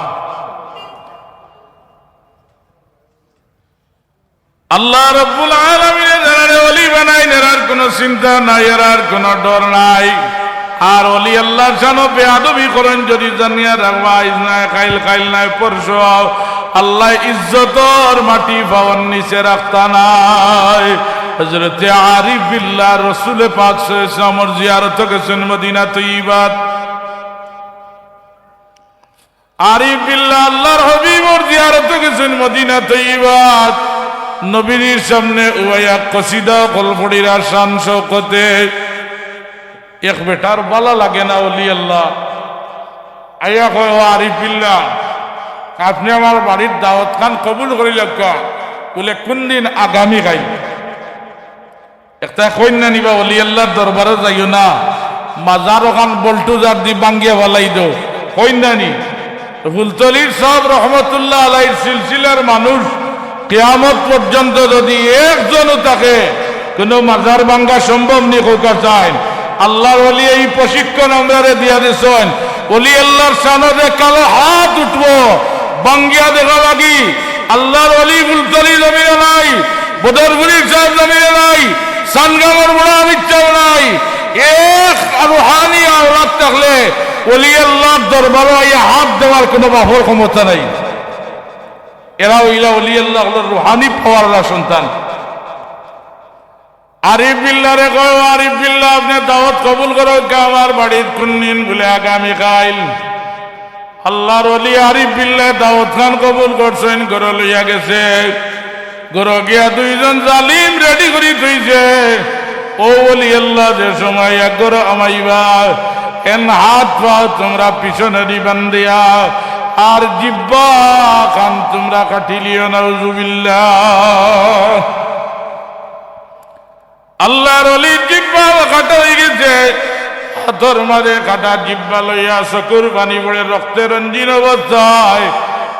আল্লাহ রাব্বুল আলামিনে যারারে ওলি বানাইন, এরার কুনু চিন্তা নাই, এরার কুনু ডর নাই। আর ওলি আল্লাহর শানো বেয়াদবি করইন যদি জানিয়া রাখবা, আইজ নায় কাইল, কাইল নায় পরশু, আল্লায় ইজ্জতর মাটি পাওর নিচে রাখতা নায়। হযরতে আরিফ বিল্লাহ রসুলে পাক সাল্লাল্লাহু আলাইহি ওয়াসাল্লামর জিয়ারতো গেছইন মদিনা তৈয়বাত। আরিফ বিল্লাহ আল্লাহর হাবিবর জিয়ারতো গেছইন মদিনা তৈয়বাত। নবীর সামনে উবাইয়া কসিদা অকল পড়িরা শান শওকতে। এক বেটার ভালা লাগে না ওলি আল্লাহ। আইয়া কয়, "ও আরিফ বিল্লাহ, আপনে আমার বাড়ির দাওয়াত খান কবুল করিলাউক্কা।" বুলে, "কুনদিন?" "আগামী কাইল।" একটায় কইন না নি বা, ওলি আল্লাহর দরবারো যাইও না, মাজার অখান বল্টুজার দি ভাঙ্গিয়া ফালাই দেও, কইন না নি? ফুলতলির সাব রহমতুল্লাহ আলাইহির সিলসিলার মানুষ কিয়ামত পর্যন্ত যদি একজনও থাকে, কুনু মাজার ভাঙ্গা সম্ভব নি, কউক্কা চাইন। আল্লাহর ওলিয়ে ই প্রশিক্ষণ আমরারে দিয়া দিছইন। ওলি আল্লাহর শানো যে কালো হাত উঠবো, ভাঙ্গিয়া দেখা লাগি, আল্লাহর ওলি ফুলতলি জমিনে নাই, বদরপুরি সাব জমিনে নাই, সানগামর বুড়া বিচ্ছাও নাই। এক রুহানি আওলাদ থাকলে ওলি আল্লাহর দরবারো আইয়া হাত দেওয়ার কুনু বাপর ক্ষমতা নাই। এরা অইলা ওলি আল্লাহ অকলর রুহানি পাওয়ারআলা সন্তান। আরিফ বিল্লাহরে কয়, "ও আরিফ বিল্লাহ, আপনে দাওয়াত কবুল করউক্কা আমার বাড়িত।" "কুনদিন?" বুলে, "আগামী কাইল।" আল্লাহর ওলি আরিফ বিল্লায় দাওয়াত খান কবুল করছইন, ঘরো লইয়া গেছে। ঘরো গিয়া দুইজন জালিম রেডি করি থইছে। ও ওলি আল্লাহ, যে সময় এক ঘরো হামাইবা, এন হাত পাও তুমরা পিছনেদি বান্ধিয়া, আর জিব্বা খান তুমরা কাটিলিও, নাউজুবিল্লাহ। আল্লাহর ওলির জিব্বা কাটা অইগেছে, হাতর মাঝে কাটা জিব্বা লইয়া চকুর পানি পড়ে রক্তে রঞ্জিন অবস্থায়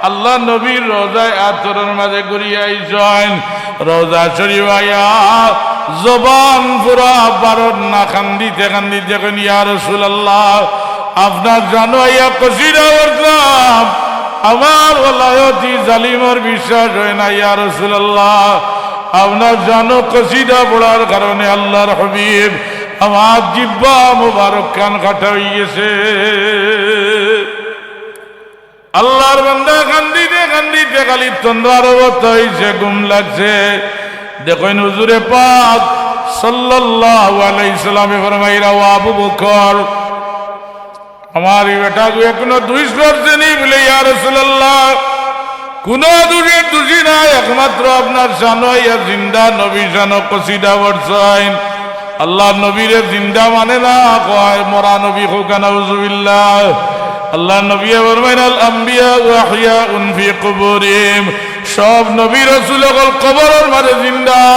আল্লাহর নবীর রওজায় আতরর মাঝে ঘুরিয়া আইছইন। রওজা শরীফ আইয়া জবান পুরা বারর না, কান্দিতে কান্দিতে কইন, "ইয়া রাসূলুল্লাহ, আপনার শানো আইয়া কসিদা পড়তাম, আমার ওলায়তি জালিমর বিশ্বাস অয় না, ইয়া রাসূলুল্লাহ।" আপনার শানো কসিদা পড়ার কারণে আল্লাহর হাবিব আমার জিব্বা মুবারক খান কাটা অইগেছে। আল্লাহর বান্দা কান্দিতে কান্দিতে খালি তন্দ্রার অবস্থা অইছে, ঘুম লাগছে। দেখইন হুজুরে পাক সাল্লাল্লাহু আলাইহি সাল্লামে ফরমাইরা, "ও আবু বকর, আমার ই বেটাগুয়ে কুনু দুষ করছে নি?" বুলে, "ইয়া রাসূলুল্লাহ, কুনু দুষর দুষী নায়, একমাত্র আপনার শানো আইয়া জিন্দা নবীর শানো কসিদা পড়ছইন।" আল্লাহর নবীরে জিন্দা মানে না, কয় মরা নবী, কউক্কা নাউজুবিল্লাহ। আল্লাহর নবীয়ে ফরমাইন, "আল আম্বিয়া ওয়া আহইয়াউন ফি কুবুরিহিম।" সব নবী রাসূল অকল কবরর মাঝে জিন্দা,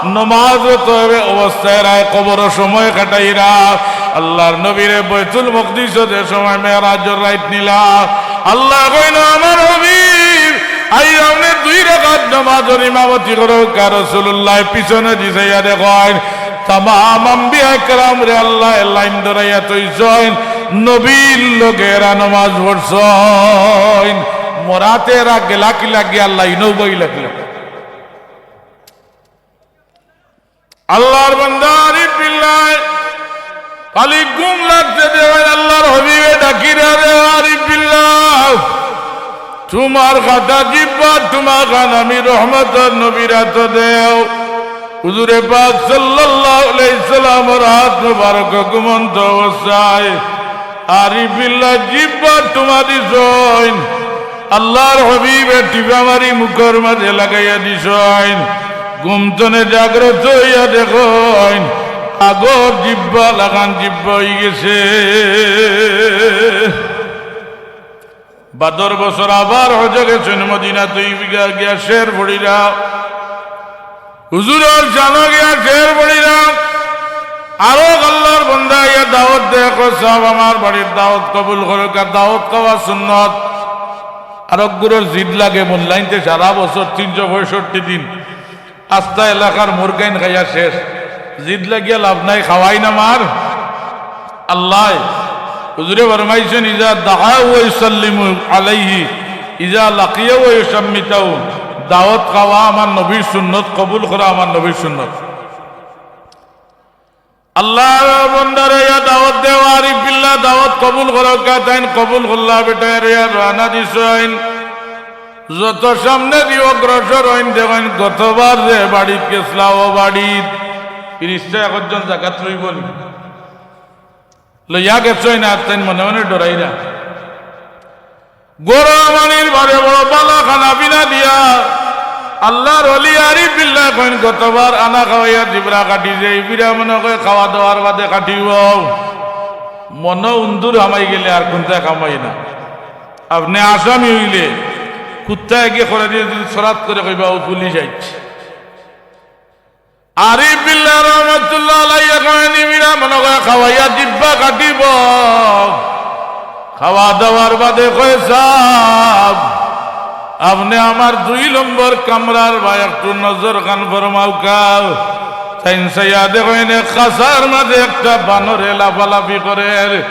নমাজরত অবস্থায় রায় কবরো সময় কাটাইরা। আল্লাহর নবীরে বাইতুল মকদিসো যে সময় মেরাজর রাইত নিলা, আল্লায় কইন, "আমার হাবিব, আইজ আপনে দুই রাকাত নমাজর ইমামতি করউক্কা। রাসুলুল্লায় পিছনেদি চাইয়া দেখইন, তামাম আম্বিয়া কেরামরে আল্লায় লাইন ধরাইয়া থইছইন, নবীর লগে এরা নমাজ পড়ছইন। মরাতে এরা গেলা কিলা গিয়া লাইনো বই লাগলা। আল্লার বান্দা আরিফ বিল্লায় খালি ঘুম লাগছে দেখইন আল্লার হাবিবে ডাকিরা রে, "আরিফ বিল্লাহ, তুমার কাটা জিব্বা, তুমার কান আমি রহমতর নবীর আতো দেও।" হুজুরে পাক সাল্লাল্লাহু আলাইহি সাল্লামর আত মুবারক ঘুমন্ত অবস্থায় আরিফ বিল্লায় জিব্বা তুমা দিছইন, আল্লার হাবিবে টিপা মারি মুখর মাঝে লাগাইয়া দিছইন। ঘুম তনে জাগ্রত অইয়া দেখইন, আগর জিব্বা লাখান জিব্বা অইগেছে। বাদর বছর আবার হজে গেছইন মদিনাত, অউ বিঘা গিয়া শের পড়িরা। হুজুরর শানো গিয়া শের পড়িরা। আরক আল্লার বান্দা আইয়া দাওত দেয়, কয়, "সাব, আমার বাড়ির দাওত কবুল করউক্কা, দাওত খাওয়া সুন্নত।" আরক গুরুর জিদ লাগে, মুল্লাইন্তে সারা বছর তিনশো পঁয়ষট্টি দিন আস্তা এলাকার মুরগাইন খাইয়া শেষ। জিদ লাগিয়া লাভ নাই, খাওয়াইন আমার আল্লায়। হুজুরে ফরমাইছইন, "ইজা দাআহু ওয়া ইউসাল্লিমু আলাইহি, ইজা লাকিয়াহু ওয়া ইউশাম্মিতাহু।" দাওত খাওয়া আমার নবীর সুন্নত, কবুল করা আমার নবীর সুন্নত। আল্লার বান্দারে ইয়া দাওত দেও, আরিফ বিল্লাহ দাওত কবুল করউক্কা, তাইন কবুল করলা, বেটায় রওয়ানা দিছইন। যত সামনেদি অগ্রসর অইন, দেখইন গতবার যে বাড়িত গেছলা, অউ বাড়িত ফিরিস্তা একজন জাগাত রইবো নি? লইয়া গেছইন, আর তাইন মনে মনে ডরাইরা। গরম পানির বাদে বড় বালা খানা পিনা দিয়া আল্লার ওলি আরিফ বিল্লায় কইন, "গতবার আনা খাওয়াইয়া জিবরা কাটিছে, ইবিরা মনো কয় খাওয়া দাওয়ার বাদে কাটিবো।" মনো উন্দুর হামাই গেলে আর কুন্তা কামাই না। আপনে আসামি অইলে কুত্তায় গিয়া খরা দিয়া যদি সরাত করে কইবা, "ও পুলিশ আইছে।" আরিফ বিল্লাহ রহমতুল্লাহ আলাইহি কইন, "ইবিরা মনো কয় খাওয়াইয়া জিব্বা কাটিবো।" খাওয়া দাওয়ার বাদে কয়, "সাব, আপনে আমার দুই নম্বর কামরার বায় একটু নজর খান ফরমাউক্কা।" তাইন চাইয়া দেখইন এক খাঁচার মাঝে একটা বানরে লাফালাফি করের।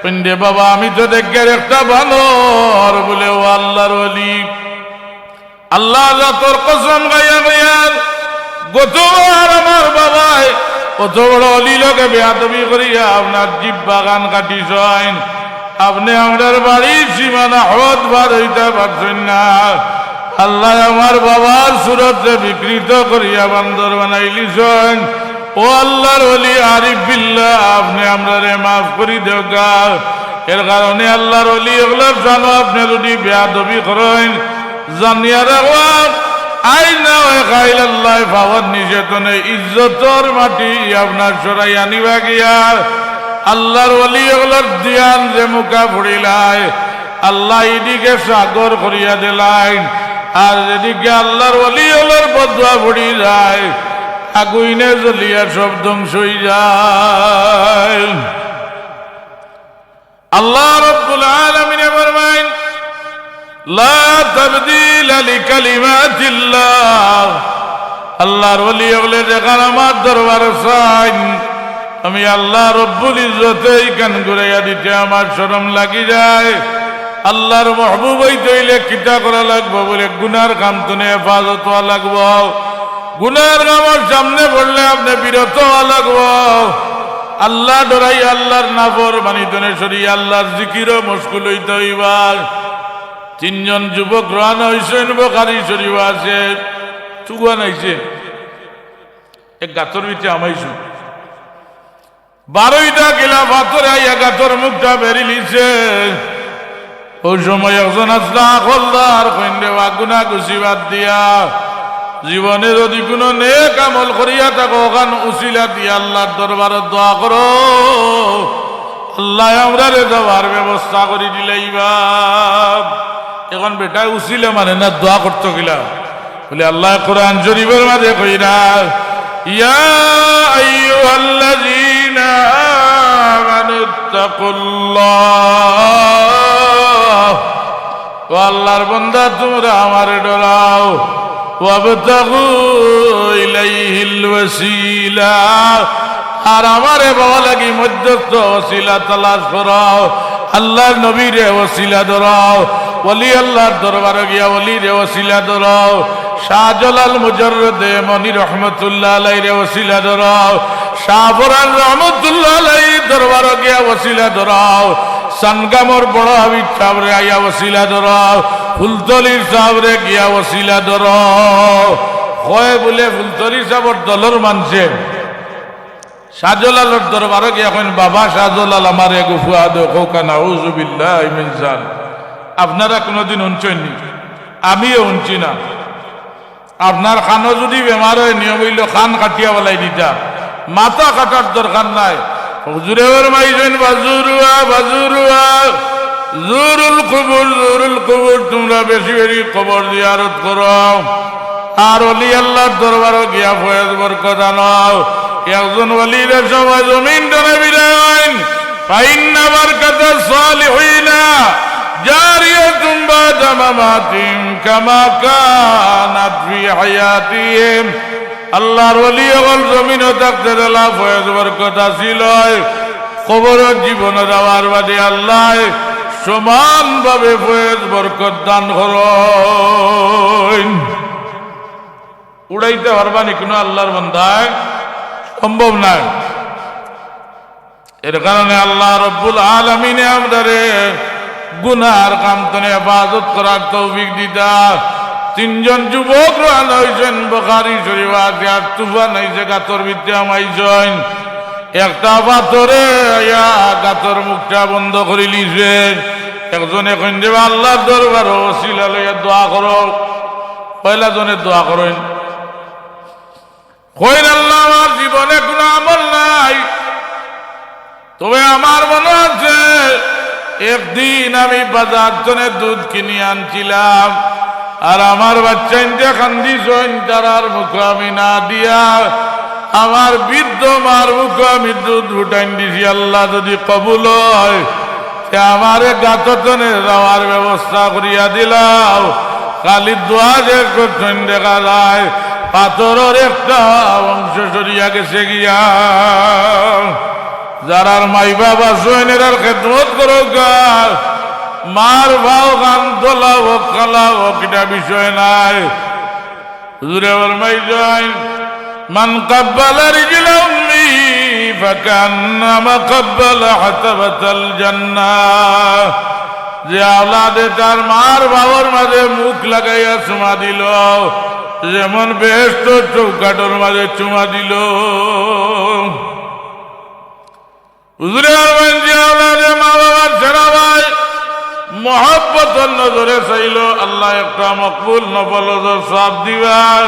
কইন, "রে বাবা, আমি তো দেখি আর একটা বানর।" বলে, "ও আল্লার ওলি, আল্লার জাতর কসম খাইয়া কইয়ার, গতবার আমার বাবায় অত বড় অলি লগে বেয়াদবি করিয়া আপনার জিব্বা খান কাটিছইন, আপনে আমরার বাড়ির সীমানা হদ পার অইতা পারছইন না। আল্লায় আমার বাবার সুরতরে বিকৃত করিয়া বান্দর বানাইলিছইন। ও আল্লার ওলি আরিফ বিল্লাহ, আপনে আমরারে মাফ করি দেউক্কা।" এর কারণে আল্লার ওলি অকলর শানো আপনে যদি বেয়াদবি করইন, জানিয়া রাখবা, আইজ না অয় কাইল আল্লায় পাওর নিচে তনে ইজ্জতর মাটি আপনার সরাইয়া নিবা গিয়া। আল্লার ওলি অকলর ধিয়ান যেমুখা পড়িলায়, আল্লায় ইদিকে সাগর করিয়া দিলাইন, আর যেদিকে আল্লার ওলি অকলর বদদোয়া পড়ি যায়, আগুইনে জ্বলিয়া সব ধ্বংস অই যায়। আল্লাহ রাব্বুল আলামিনে ফরমাইন, "লা তাবদীলা লিকালিমাতিল্লাহ।" আল্লার ওলি অকলে যেখান আমার দরবারো চাইন, আমি আল্লাহ রব্বুল ইজ্জতে ইখান ঘুরাইয়া দিতে আমার শরম লাগি যায়। আল্লার মাহবুব অইতে অইলে কিতা করা লাগবো? বলে, গুনার কাম তনে হেফাজত অওয়া লাগবো। গুনার কামর সামনে পড়লে আপনে বিরত অওয়া লাগবো। আল্লাহ ডরাই, আল্লার নাফরমানি তনে সরি, আল্লার জিকিরো মশগুল অইতে অইবা। তিনজন যুবক রওয়ানা অইছইন, বুখারী শরীফো আছে, তুফান আইছে, এক গাতর ভিতরে হামাইছইন। বারইটা গিলা পাথরে আইয়া গাতর মুখটা বেড়িলিছে। অউ সময় একজন আছলা আকলদার, কইন, "রে বা, গুনা গুছি বাদ দিয়া, জীবনে যদি কুনু নেক আমল করিয়া থাকো, অখান উছিলা দিয়া আল্লার দরবারো দোয়া করো, আল্লায় আমরারে যাওয়ার ব্যবস্থা করি দিলাইবা।" এখন বেটায় উছিলা মানে না, দোয়া করতো কিলা? বলে, আল্লায় কোরআন শরীফর মাঝে কইরা, "ইয়া আইয়ুহাল্লাযীনা আমানুত্তাকুল্লাহ।" ও আল্লার বান্দা, তুমরা আমারে ডরাও। وابتغوا إليه الوسيلة। আর আমারে পাওয়া লাগি মধ্যস্থ ওসিলা তালাশ করো। আল্লাহর নবীরে ওসিলা ধরো, ওলি আল্লাহর দরবারো গিয়া ওলিরে ওসিলা ধরো, শাহজালাল মুজাররদে ইয়ামনি রহমতুল্লাহ আলাইরে ওসিলা ধরো, শাহপরান রহমতুল্লাহ আলাইর দরবারো গিয়া ওসিলা ধরো, সানগামর বড় হাফিজ সাবরে আইয়া ওসিলা ধরো, ফুলতলির সাবরে গিয়া ওসিলা ধরো। কয় বুলে ফুলতলি সাবর দলর মানষে শাহজালালর দরবারো গিয়া কইন, "বাবা শাহজালাল, আমারে এগু ফুয়া দেও।" কউক্কা, "নাউজুবিল্লাহি মিন জালিক।" আপনারা কুনুদিন হুনছইন নি? আমিও হুনছি না। আপনার কানো যুদি বেমার অয়, নিয়ম অইলো কান কাটিয়া ফালাই দিতা, মাথা কাটার দরকার নাই। হুজুরে ফরমাইছইন, "ফাজুরুহা, ফাজুরুহা, জুরুল কুবুর, জুরুল কুবুর, তুমরা বেশি বেশি কবর জিয়ারত করো।" আর ওলি আল্লাহর দরবারো গিয়া ফয়েজ বরকত আনো। একজন ওলিরে সবাই জমিন তনে বিরাইন, فإن بركة الصالحين جارية بعد مماتهم كما كانت في حياتهم। আল্লাহর ওলি অকল জমিনো থাকতে যেলা ফয়েজ বরকত আছিল, কবরো জীবন যাওয়ার বাদে আল্লায় সমানভাবে ফয়েজ বরকত দান করইন। উড়াইতা পারবা নি কুনু আল্লাহর বান্দায়? সম্ভব নায়। এর কারণে আল্লাহ রব্বুল আলামিনে আমরারে গুনার কাম তনে হেফাজত করার তৌফিক দিতা। তিনজন যুবক রওয়ানা অইছইন, বুখারী শরীফো আছে, আর তুফান আইছে, গাতর ভিতরে হামাইছইন। একটা পাথরে আইয়া গাতর মুখটা বন্ধ করিলিছে। একজনে কইন যে, "আল্লাহর দরবারো ওসিলা লইয়া দোয়া করো।" পয়লা জনে দোয়া করইন। কইন, "আল্লাহ, আমার জীবনে কুনু আমল নাই, তবে আমার মনো আছে, একদিন আমি বাজার তনে দুধ কিনি আনছিলাম, আর আমার বাচ্চাইন্তে কান্দিছইন, তারার মুখো আমি না দিয়া আমার বৃদ্ধ মার মুখো আমি দুধ ফুটাইন দিছি। আল্লাহ যুদি কবুল অয়, তে আমারে গাতো তনে যাওয়ার ব্যবস্থা করিয়া দিলাও।" খালি দোয়া শেষ করছইন, দেখা যায় পাথরর একটা অংশ সরিয়া গেছে গিয়া। যারার মাই বাপ আছইন, এরার খেদমত করউক্কা। মার পাও খান ধলা অউক, কালা অউক, ইটা বিষয় নায়। হুজুরে ফরমাইছইন, "من قبل رجل أمه فكأنما قبل حتبة الجنة।" যে আওলাদে তার মার পাওর মাঝে মুখ লাগাইয়া চুমা দিলো, যেমন বেহেশতর চৌকাঠর মাঝে চুমা দিলো। হুজুরে ফরমাইন, যে আওলাদে মা-বাবার চেহারা বায় মহব্বতর নজরে চাইলো, আল্লায় একটা মকবুল নফল হজর সওয়াব দিবা।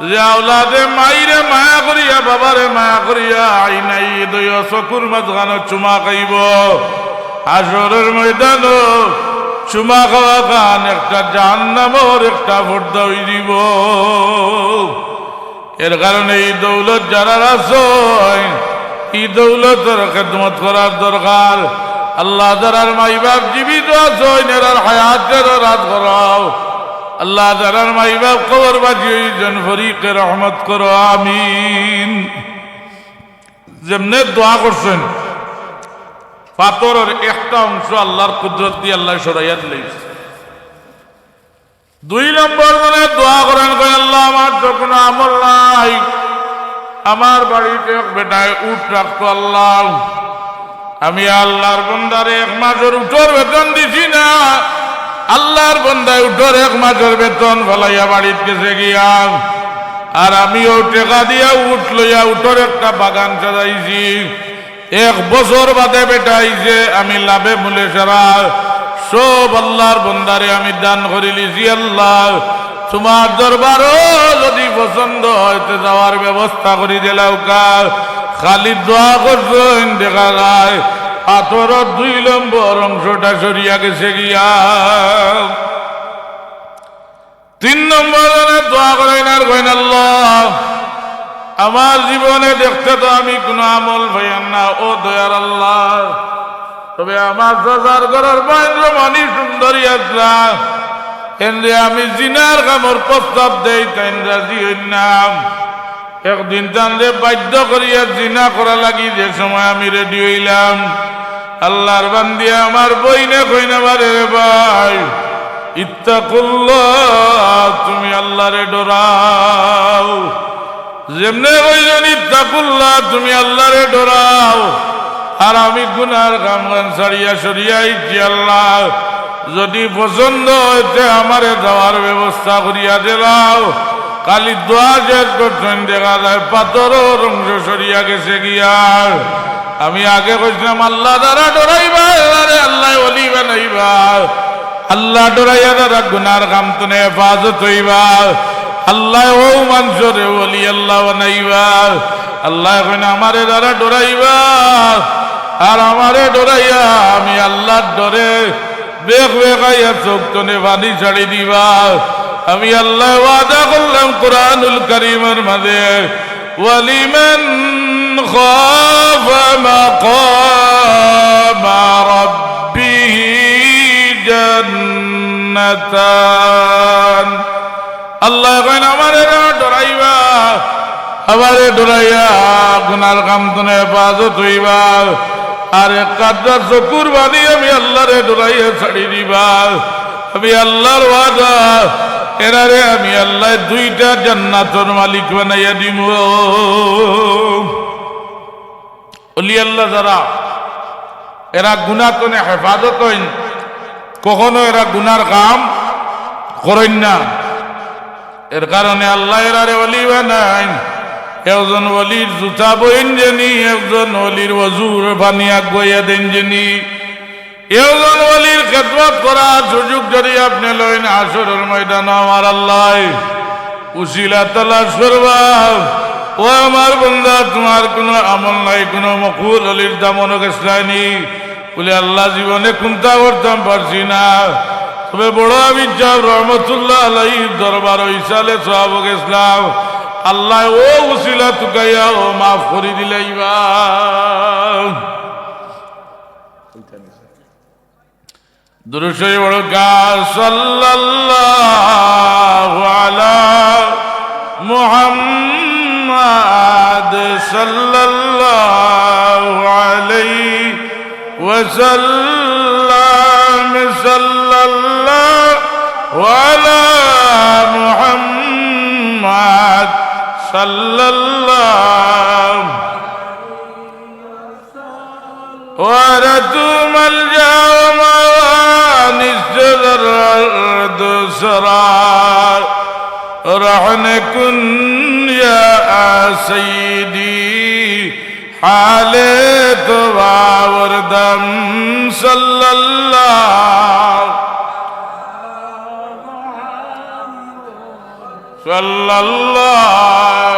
যে আওলাদে মাইরে মায়া করিয়া, বাবারে মায়া করিয়া, আইনাই দুইও চকুর মাঝখানো চুমা খাইবো, হাশরর ময়দানো চুমা খাওয়া খান একটা জাহান্নামর একটা পর্দা অইযিবো। এর কারণে ই দৌলত যারার আছইন, ই দৌলতর খেদমত করার দরকার। আল্লাহ যারার মাই বাপ জীবিত আছইন, এরার হায়াতরে দরাজ করো। আল্লাহ যারার মাই বাপ কবরবাসী অইছইন, ফরিকে রহমত করো, আমিন। যেমনে দোয়া করছইন, পাথরর একটা অংশ আল্লাহর কুদরত দি আল্লায় সরাইয়া দিলাইছে। দুই নম্বর জনে দোয়া করইন, কয়, "আল্লাহ, আমার তো কুনু আমল নাই, আমার বাড়িত এক বেটায় উট রাখতো, আল্লাহ, আমি আল্লাহর বন্দারে এক মাসর উটর বেতন দিছি না, আল্লাহর বন্দায় উটর এক মাসর বেতন ফালাইয়া বাড়িত গেছে গিয়া, আর আমিও টেকা দিয়া উট লইয়া উটর একটা বাগান সাজাইছি।" এক বছর বাদে বেটা আইছে, আমি লাভে মূলে সারা সব আল্লাহর বন্দারে আমি দান করিলিছি। আল্লাহ, তুমার দরবারো যুদি পছন্দ অয়, তে যাওয়ার ব্যবস্থা করি দিলাউক্কা। খালি দোয়া করছইন, দেখা যায় পাথরর দুই নম্বর অংশটা সরিয়া গেছে গিয়া। তিন নম্বর জনে দোয়া করইন আর কইন, "আল্লাহ, আমার জীবনে দেখতে তো আমি কুনু আমল পাইয়ার না, ও দয়ার আল্লাহ, তবে আমার চাচার ঘরর বইন রমণী সুন্দরী আছলা, এনরে আমি জিনার কামর প্রস্তাব দেই, তাইন রাজি অইন না। একদিন তানরে বাধ্য করিয়া জিনা করা লাগি যে সময় আমি রেডি অইলাম, আল্লার বান্দিয়ে আমার বইনে কইন, "বারে রে ভাই, ইত্তাকুল্লাহ, তুমি আল্লারে ডরাও।" যেমনে কইছইন, "ইত্তাকুল্লাহ, তুমি আল্লারে ডরাও, আর আমি গুনার কামখান ছাড়িয়া সরিয়া আইছি আল্লাহ, যদি পছন্দ অয় তে আমারে যাওয়ার ব্যবস্থা করিয়া দিলাও।" খালি দোয়া শেষ করছইন, দেখা যায় পাথরর অংশ সরিয়া গেছে গিয়া। আমি আগে কইছিলাম, আল্লাহ যারা ডরাইবা, এরারে আল্লায় ওলি বানাইবা। আল্লাহ ডরাইয়া যারা গুনার কাম তনে হেফাজত অইবা, আল্লায় অউ মানষরে ওলি আল্লাহ বানাইবা। আল্লায় কইন, আমারে যারা ডরাইবা, আর আমারে ডরাইয়া আমি আল্লার ডরে বেক বেকাইয়া চউখ তনে পানি ছাড়ি দিবা। আমি আল্লায় ওয়াদা করলাম কোরআনুল কারীমর মাঝে, "ওয়ালিমান খাফা মাকামা রাব্বিহি জান্নাতান।" আল্লায় কইন, আমারে যারা ডরাইবা, আমারে ডরাইয়া গুনার কাম তনে হেফাজত অইবা, আর এক কাতরা চকুর পানি আমি আল্লারে ডরাইয়া ছাড়ি দিবা। আমি আল্লার ওয়াদা, এরারে আমি আল্লায় দুইটা জান্নাতর মালিক বানাইয়া দিমু। ওলি আল্লাহ যারা, এরা গুনা তনে হেফাজত অইন, কখনো এরা গুনার কাম করইন না। এর কারণে আল্লায় এরারে ওলি বানাইন। একজন ওলির জুতা বইন যেনি, একজন ওলির অজুর পানি আগুয়াইয়া দেইন যেনি, একজন ওলির খেদমত করার সুযোগ যদি আপনে লইন, হাশরর ময়দানো আমার আল্লায় উসিলা তালাশ করবা। ও আমার বান্দা, তুমার কুনু আমল নাই, কুনু মকবুল ওলির দামনো গেছলায় নি? বুলে, আল্লাহ, জীবনে কুন্তা করতাম পারছি না, তবে বড় আমিন সাব রহমতুল্লাহ আলাইহির দরবারো ইসালে সওয়াবো গেছলাম, আল্লায় অউ উসিলা তুকাইয়া অউ মাফ করি দিলাইবা। দুরূদ শরীফ পড়ো, সাল্লাল্লাহু আলা মুহাম্মাদ, সাল্লাল্লাহু আলাইহি ওয়াসাল্লাম, সাল্লাল্লাহু আলা মুহাম্মাদ, সাল্লাল্লাহু وأردت ملجأ ومأوى نسج الأرض سرى رهن كن يا سيدي حال تو باوردم صلى الله صلى الله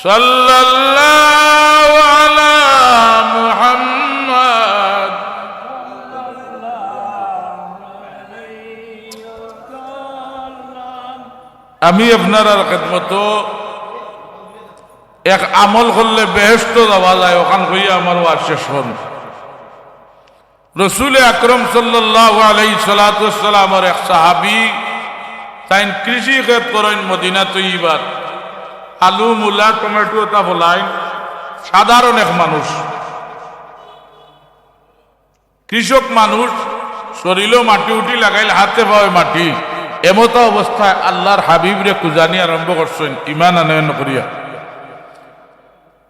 صلى الله على محمد। আমি আপনারার খেদমতো এক আমল করলে বেহেশতো যাওয়া যায়, অখান কইয়া আমার ওয়াজ শেষ করমু। রসুলে আকরম সাল্লাল্লাহু আলাইহিস সালাতু ওয়াস সালামর এক সাহাবী, তাইন কৃষি খেত করইন মদিনা তৈয়বার, আলু, মূলা, টমেটো ইতা ফলাইন। সাধারণ এক মানুষ, কৃষক মানুষ, শরীলো মাটি উটি লাগাইল, হাতে পাওয়ে মাটি, এমতা অবস্থায় আল্লার হাবিবরে খুজানি আরম্ভ করছইন, ইমান আনয়ন করিয়া।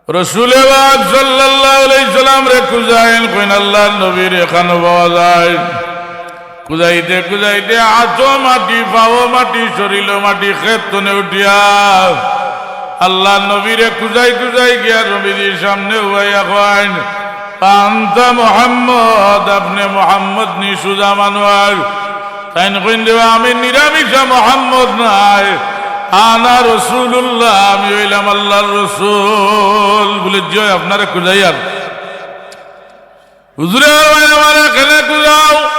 রসুলে পাক সাল্লাল্লাহু আলাইহি সাল্লামরে খুজাইন, কইন, "আল্লার নবীরে কানো পাওয়া যায়?" খুজাইতে খুজাইতে হাতো মাটি, পাও মাটি, শরীলো মাটি, খেত তনে উঠিয়া আল্লার নবীরে খুজাই খুজাই গিয়া নবীজির সামনে উবাইয়া কইন, "আনতা মুহাম্মদ, আপনে মুহাম্মদ নি, সুজা মানুষ?" তাইন কইন, "রে বা, আমি নিরামিষা মুহাম্মদ নায়, আনা রাসূলুল্লাহ, আমি অইলাম আল্লার রসুল।" বুলে, "জি অয়, আপনারে খুজাইয়ার।" "হুজুরে, আমারে কেনে খুজাও?"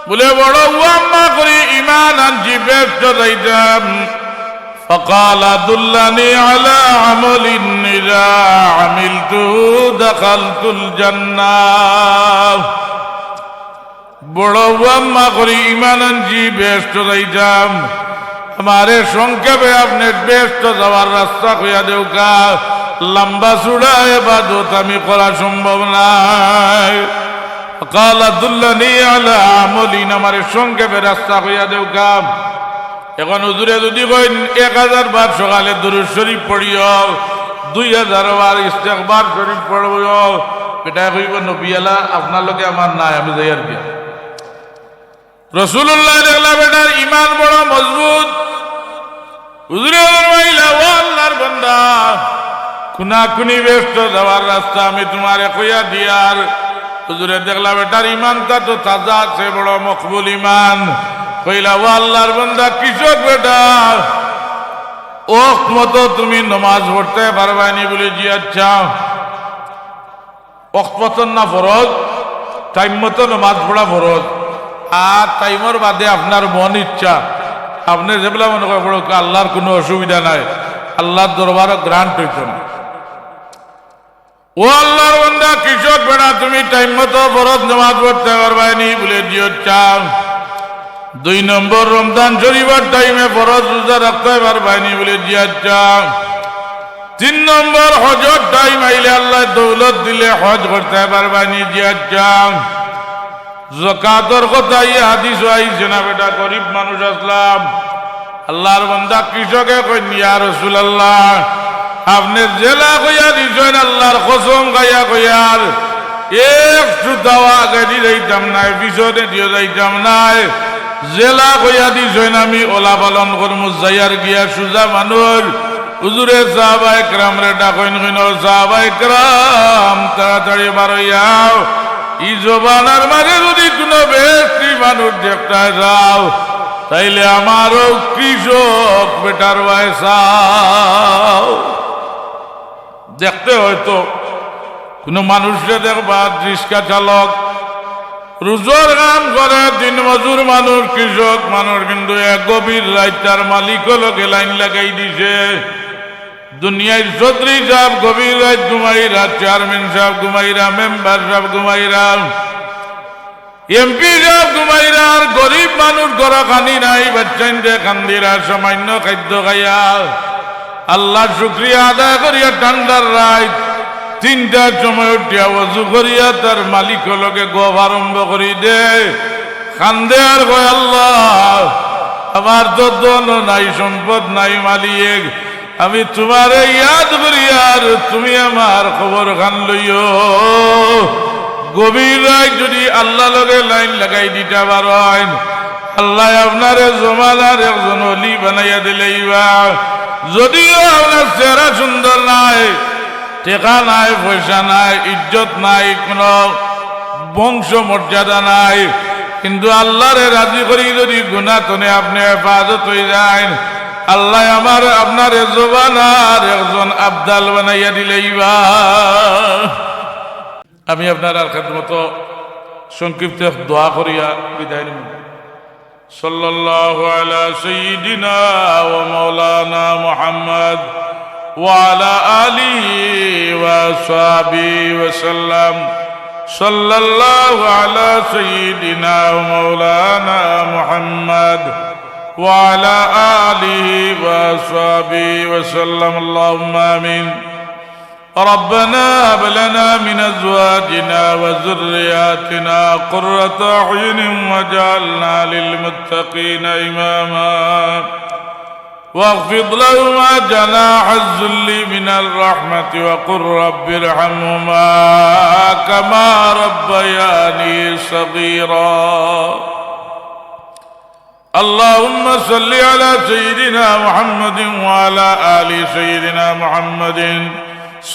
বুলে, "বড় উয়াম্মা করি ইমান আনছি, বেহেশতো যাইতাম।" فقال دلني على عمل إذا عملته دخلت الجنة। বড় ওয়াম্মা করি ইমান আনছি, বেহেস্ত যাইতাম। আমারে সংক্ষেপে আপনে বেহেস্ত যাওয়ার রাস্তা কইয়া দেউক্কা, লম্বা চুড়া এবাদত আমি করা সম্ভব নায়। قال دلني على عمل, আমারে সংক্ষেপে রাস্তা কইয়া দেউক্কা। এখন হুজুরে যুদি কইন, "এক হাজার বার সকালে দুরুদ শরিফ পড়িও, দুই হাজার বার ইস্তেগফার শরিফ পড়িও", বেটায় কইবো, "নবীআলা, আপনার লগে আমার নাই, আমি যাইয়ার গিয়া।" রাসুলুল্লায় দেখলা বেটার ইমান বড় মজবুত। হুজুরে ফরমাইলা, "ও আল্লার বান্দা, কুনাকুনি বেহেস্ত যাওয়ার রাস্তা আমি তুমারে কইয়া দিয়ার।" হুজুরে দেখলা বেটার ইমানটা তো তাজা আছে, বড় মকবুল ইমান। কইলা, "ও আল্লার বান্দা, কৃষক বেটা, অক্ত মতো তুমি নমাজ পড়তে পারবায়নি?" বলে, "জি আচ্ছা।" অক্ত মতো না ফরজ, টাইম মতো নমাজ পড়া ফরজ। আর টাইমর বাদে আপনার মন ইচ্ছা, আপনে যেবলা মনে কয় পড়উক্কা, আল্লার কুনু অসুবিধা নাই, আল্লার দরবারো গ্রান্ট অইতো না। ও আল্লার বান্দা, কৃষক বেটা, তুমি টাইম মতো ফরজ নামাজ পড়তে পারবায়নি? বলে, "জি আচ্ছা।" দুই নম্বর, রমজান শরিফর টাইমে ফরজ রোজা রাখতে পারবায়নি? বলে, "জি আচ্ছা।" তিন নম্বর, হজর টাইম আইলে, আল্লায় দৌলত দিলে হজ করতে পারবায়নি? জি আচ্ছা। যাকাতর কথা ই হাদিসো আইছে না বেটা, গরিব মানুষ আছলাম। আল্লার বান্দা কৃষকে কইন, "ইয়া রাসুলাল্লাহ, আপনে যেলা কইয়া দিছইন, আল্লার কসম খাইয়া কইয়ার, এক সুতাও আগেদি যাইতাম নায়, পিছনেদিও যাইতাম নায়। যেলা কইয়া দিছইন আমি অলা পালন করমু, যাইয়ার গিয়া সুজা মানুষ।" হুজুরে সাহাবা একরামরে ডাকইন, কইন, "ও সাহাবা একরাম, তাড়াতাড়ি বারইয়াও। ই জমানার মাঝে যুদি কুনু বেহেস্তি মানুষ দেখতায় চাও, তাইলে আমারও কৃষক বেটার বায় চাও।" দেখতে হয়তো কুনু মানুষরে দেখবা, রিক্সা চালক, রোজর কাম করে, দিন মজুর মানুষ, কৃষক মানুষ, কিন্তু এক গভীর রাইত তার মালিকর লগে লাইন লাগাই দিছে। দুনিয়ার চৌধুরী সাব গভীর রাইত ঘুমাইরা, চেয়ারম্যান সাব ঘুমাইরা, মেম্বার সাব ঘুমাইরা, এমপি সাব ঘুমাইরা, আর গরিব মানুষ ঘরো খানি নাই, বাচ্চাইন্তে কান্দিরা, সামান্য খাদ্য খাইয়া আল্লার শুকরিয়া আদায় করিয়া ঠান্ডার রাইত তিনটার সময় উঠিয়া অজু করিয়া তার মালিকর লগে গপ আরম্ভ করি দে, কান্দে আর কয়, "আল্লাহ, আমার তো ধনও নাই, সম্পদ নাই মালিক, আমি তুমারে ইয়াদ করি আর তুমি আমার খবর খান লইও।" গভীর রাইত যুদি আল্লার লগে লাইন লাগাই দিতা পারইন, আল্লায় আপনারে জমানার একজন অলি বানাইয়া দিলাইবা। যদিও আপনার চেহারা সুন্দর নাই, টেকা নাই, পয়সা নাই, ইজ্জত নাই, কুনু বংশ মর্যাদা নাই, কিন্তু আল্লারে রাজি করি যুদি গুনা তনে আপনে হেফাজত অই যাইন, আল্লায় আমার আপনারে জমানার একজন আবদাল বানাইয়া দিলাইবা। আমি আপনারার খেদমতো সংক্ষিপ্ত এক দোয়া করিয়া বিদায় নিমু। صلى الله على سيدنا ومولانا محمد وعلى آله وصحبه وسلم. صلى الله على سيدنا ومولانا محمد وعلى آله وصحبه وسلم. اللهم آمين. ربنا هب لنا من أزواجنا وذرياتنا قرة أعين واجعلنا للمتقين إماما. واخفض لهما جناح الذل من الرحمة وقل رب ارحمهما كما ربياني صغيرا. اللهم صل على سيدنا محمد وعلى آل سيدنا محمد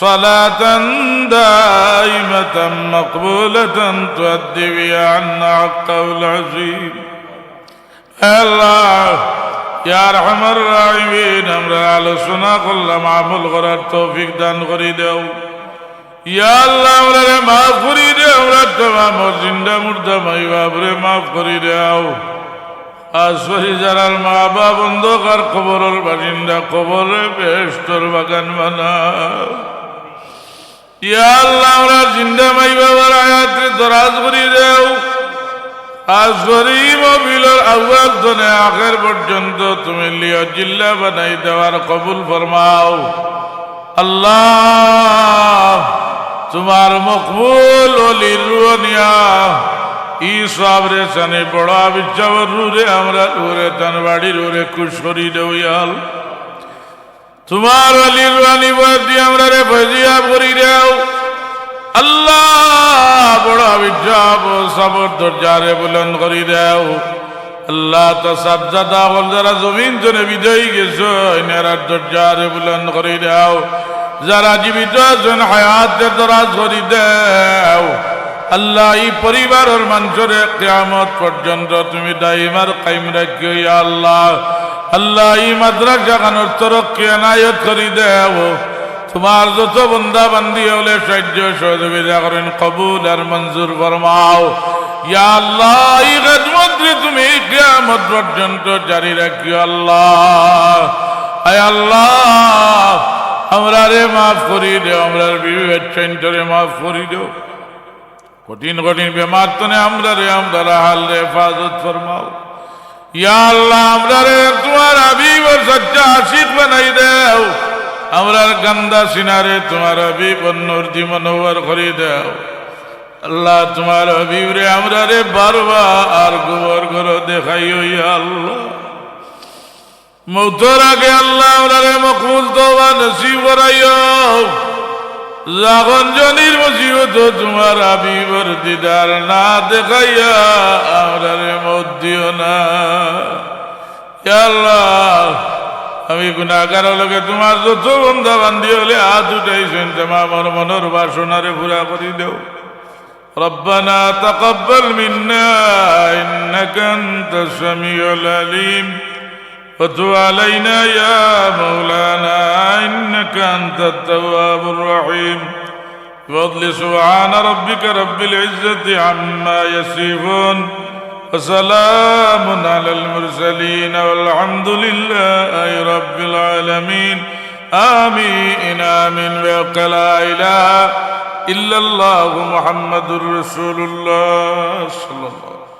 صلاة دائمة مقبولة تؤدي بها عنا حقه العظيم. আল্লাহ, ইয়া আরহামার রাহিমিন, আমরা আলোচনা করলাম, আমল করার তৌফিক দান করি দেও। ইয়া আল্লাহ, আমরারে মাফ করি দেও, আমরার তামাম জিন্দা মুর্দা মাই বাপরে মাফ করি দেও। খাস করি যারার মা বাপ অন্ধকার কবরর বাসিন্দা, কবররে বেহেশতর বাগান বানাও। ইয়া আল্লাহ, আমরার জিন্দা মাই বাবার হায়াতরে দরাজ করি দেও। আজ করি মহফিলর আউয়াল তনে আখের পর্যন্ত তুমি লিওয়া জিল্লা বানাই দেওয়ার কবুল ফরমাও। আল্লাহ, তুমার মকবুল অলির রুহ নিয়া ই সওয়াবরে সানি বড় আবিদ সাবর রুহরে, আমরার রুহরে, তান বাড়ির রুহরে খুশ করি দেও ইয়া আল্লাহ। তুমার অলির রুহানি বয়াত দি আমরারে ফয়জিয়াব করি দেও। আল্লাহ, বড় আবিদ সাবর দরজারে বুলন্দ করি দেও। আল্লাহ, তার সাবজাদা অকল যারা জমিন তনে বিদায় গেছইন, এরার দরজারে বুলন্দ করি দেও। যারা জীবিত আছইন, হায়াতরে দরাজ করি দেও। আল্লাহ, ই পরিবারর মানষরে কিয়ামত পর্যন্ত তুমি দাইম আর কায়েম রাখিও, ইয়া আল্লাহ। আল্লাহ, ই মাদ্রাসা খানর তরক্কি এনায়েত করি দেও। তুমার যত বন্দা বান্দি অকলে সাহায্য সহযোগিতা করইন, কবুল আর মঞ্জুর ফরমাও। ইয়া আল্লাহ, ই খেদমতরে তুমি কিয়ামত পর্যন্ত জারি রাখিও আল্লাহ। আয় আল্লাহ, আমরারে মাফ করি দেও, আমরার বিবি বাচ্চাইন্তরে মাফ করি দেও। কঠিন কঠিন বেমার তনে আমরারে, আমরার আহলরে হেফাজত ফরমাও। ইয়া আল্লাহ, আমরারে তুমার হাবিবর সাচ্চা আশিক বানাই দেও। আমরার গান্দা সিনারে তুমার হাবিবর নূর দি মুনাওয়ার করি দেও। আল্লাহ, তুমার হাবিবরে আমরারে বারবার ঘুমর ঘরো দেখাইও, ইয়া আল্লাহ। মউতর আগে আল্লাহ, আমরারে মকবুল তওবা নসিব করাইও। যখন জনির মুসিবতো তুমার হাবিবর দিদার না দেখাইয়া আমরারে মউত দিও না। ইয়া আল্লাহ, আমি গুনাহগার অকলে, তুমার যত বন্দা বান্দি অকলে আত উঠাইছইন, তামামর মনর বাসনারে পুরা করি দেও। ربنا تقبل منا إنك أنت السميع العليم وتب علينا يا مولانا إنك أنت التواب الرحيم. بفضل سبحان ربك رب العزة عما يصفون وسلام على المرسلين والحمد لله رب العالمين. آمين، آمين. بحق لا إله إلا الله محمد رسول الله صلى الله عليه وسلم.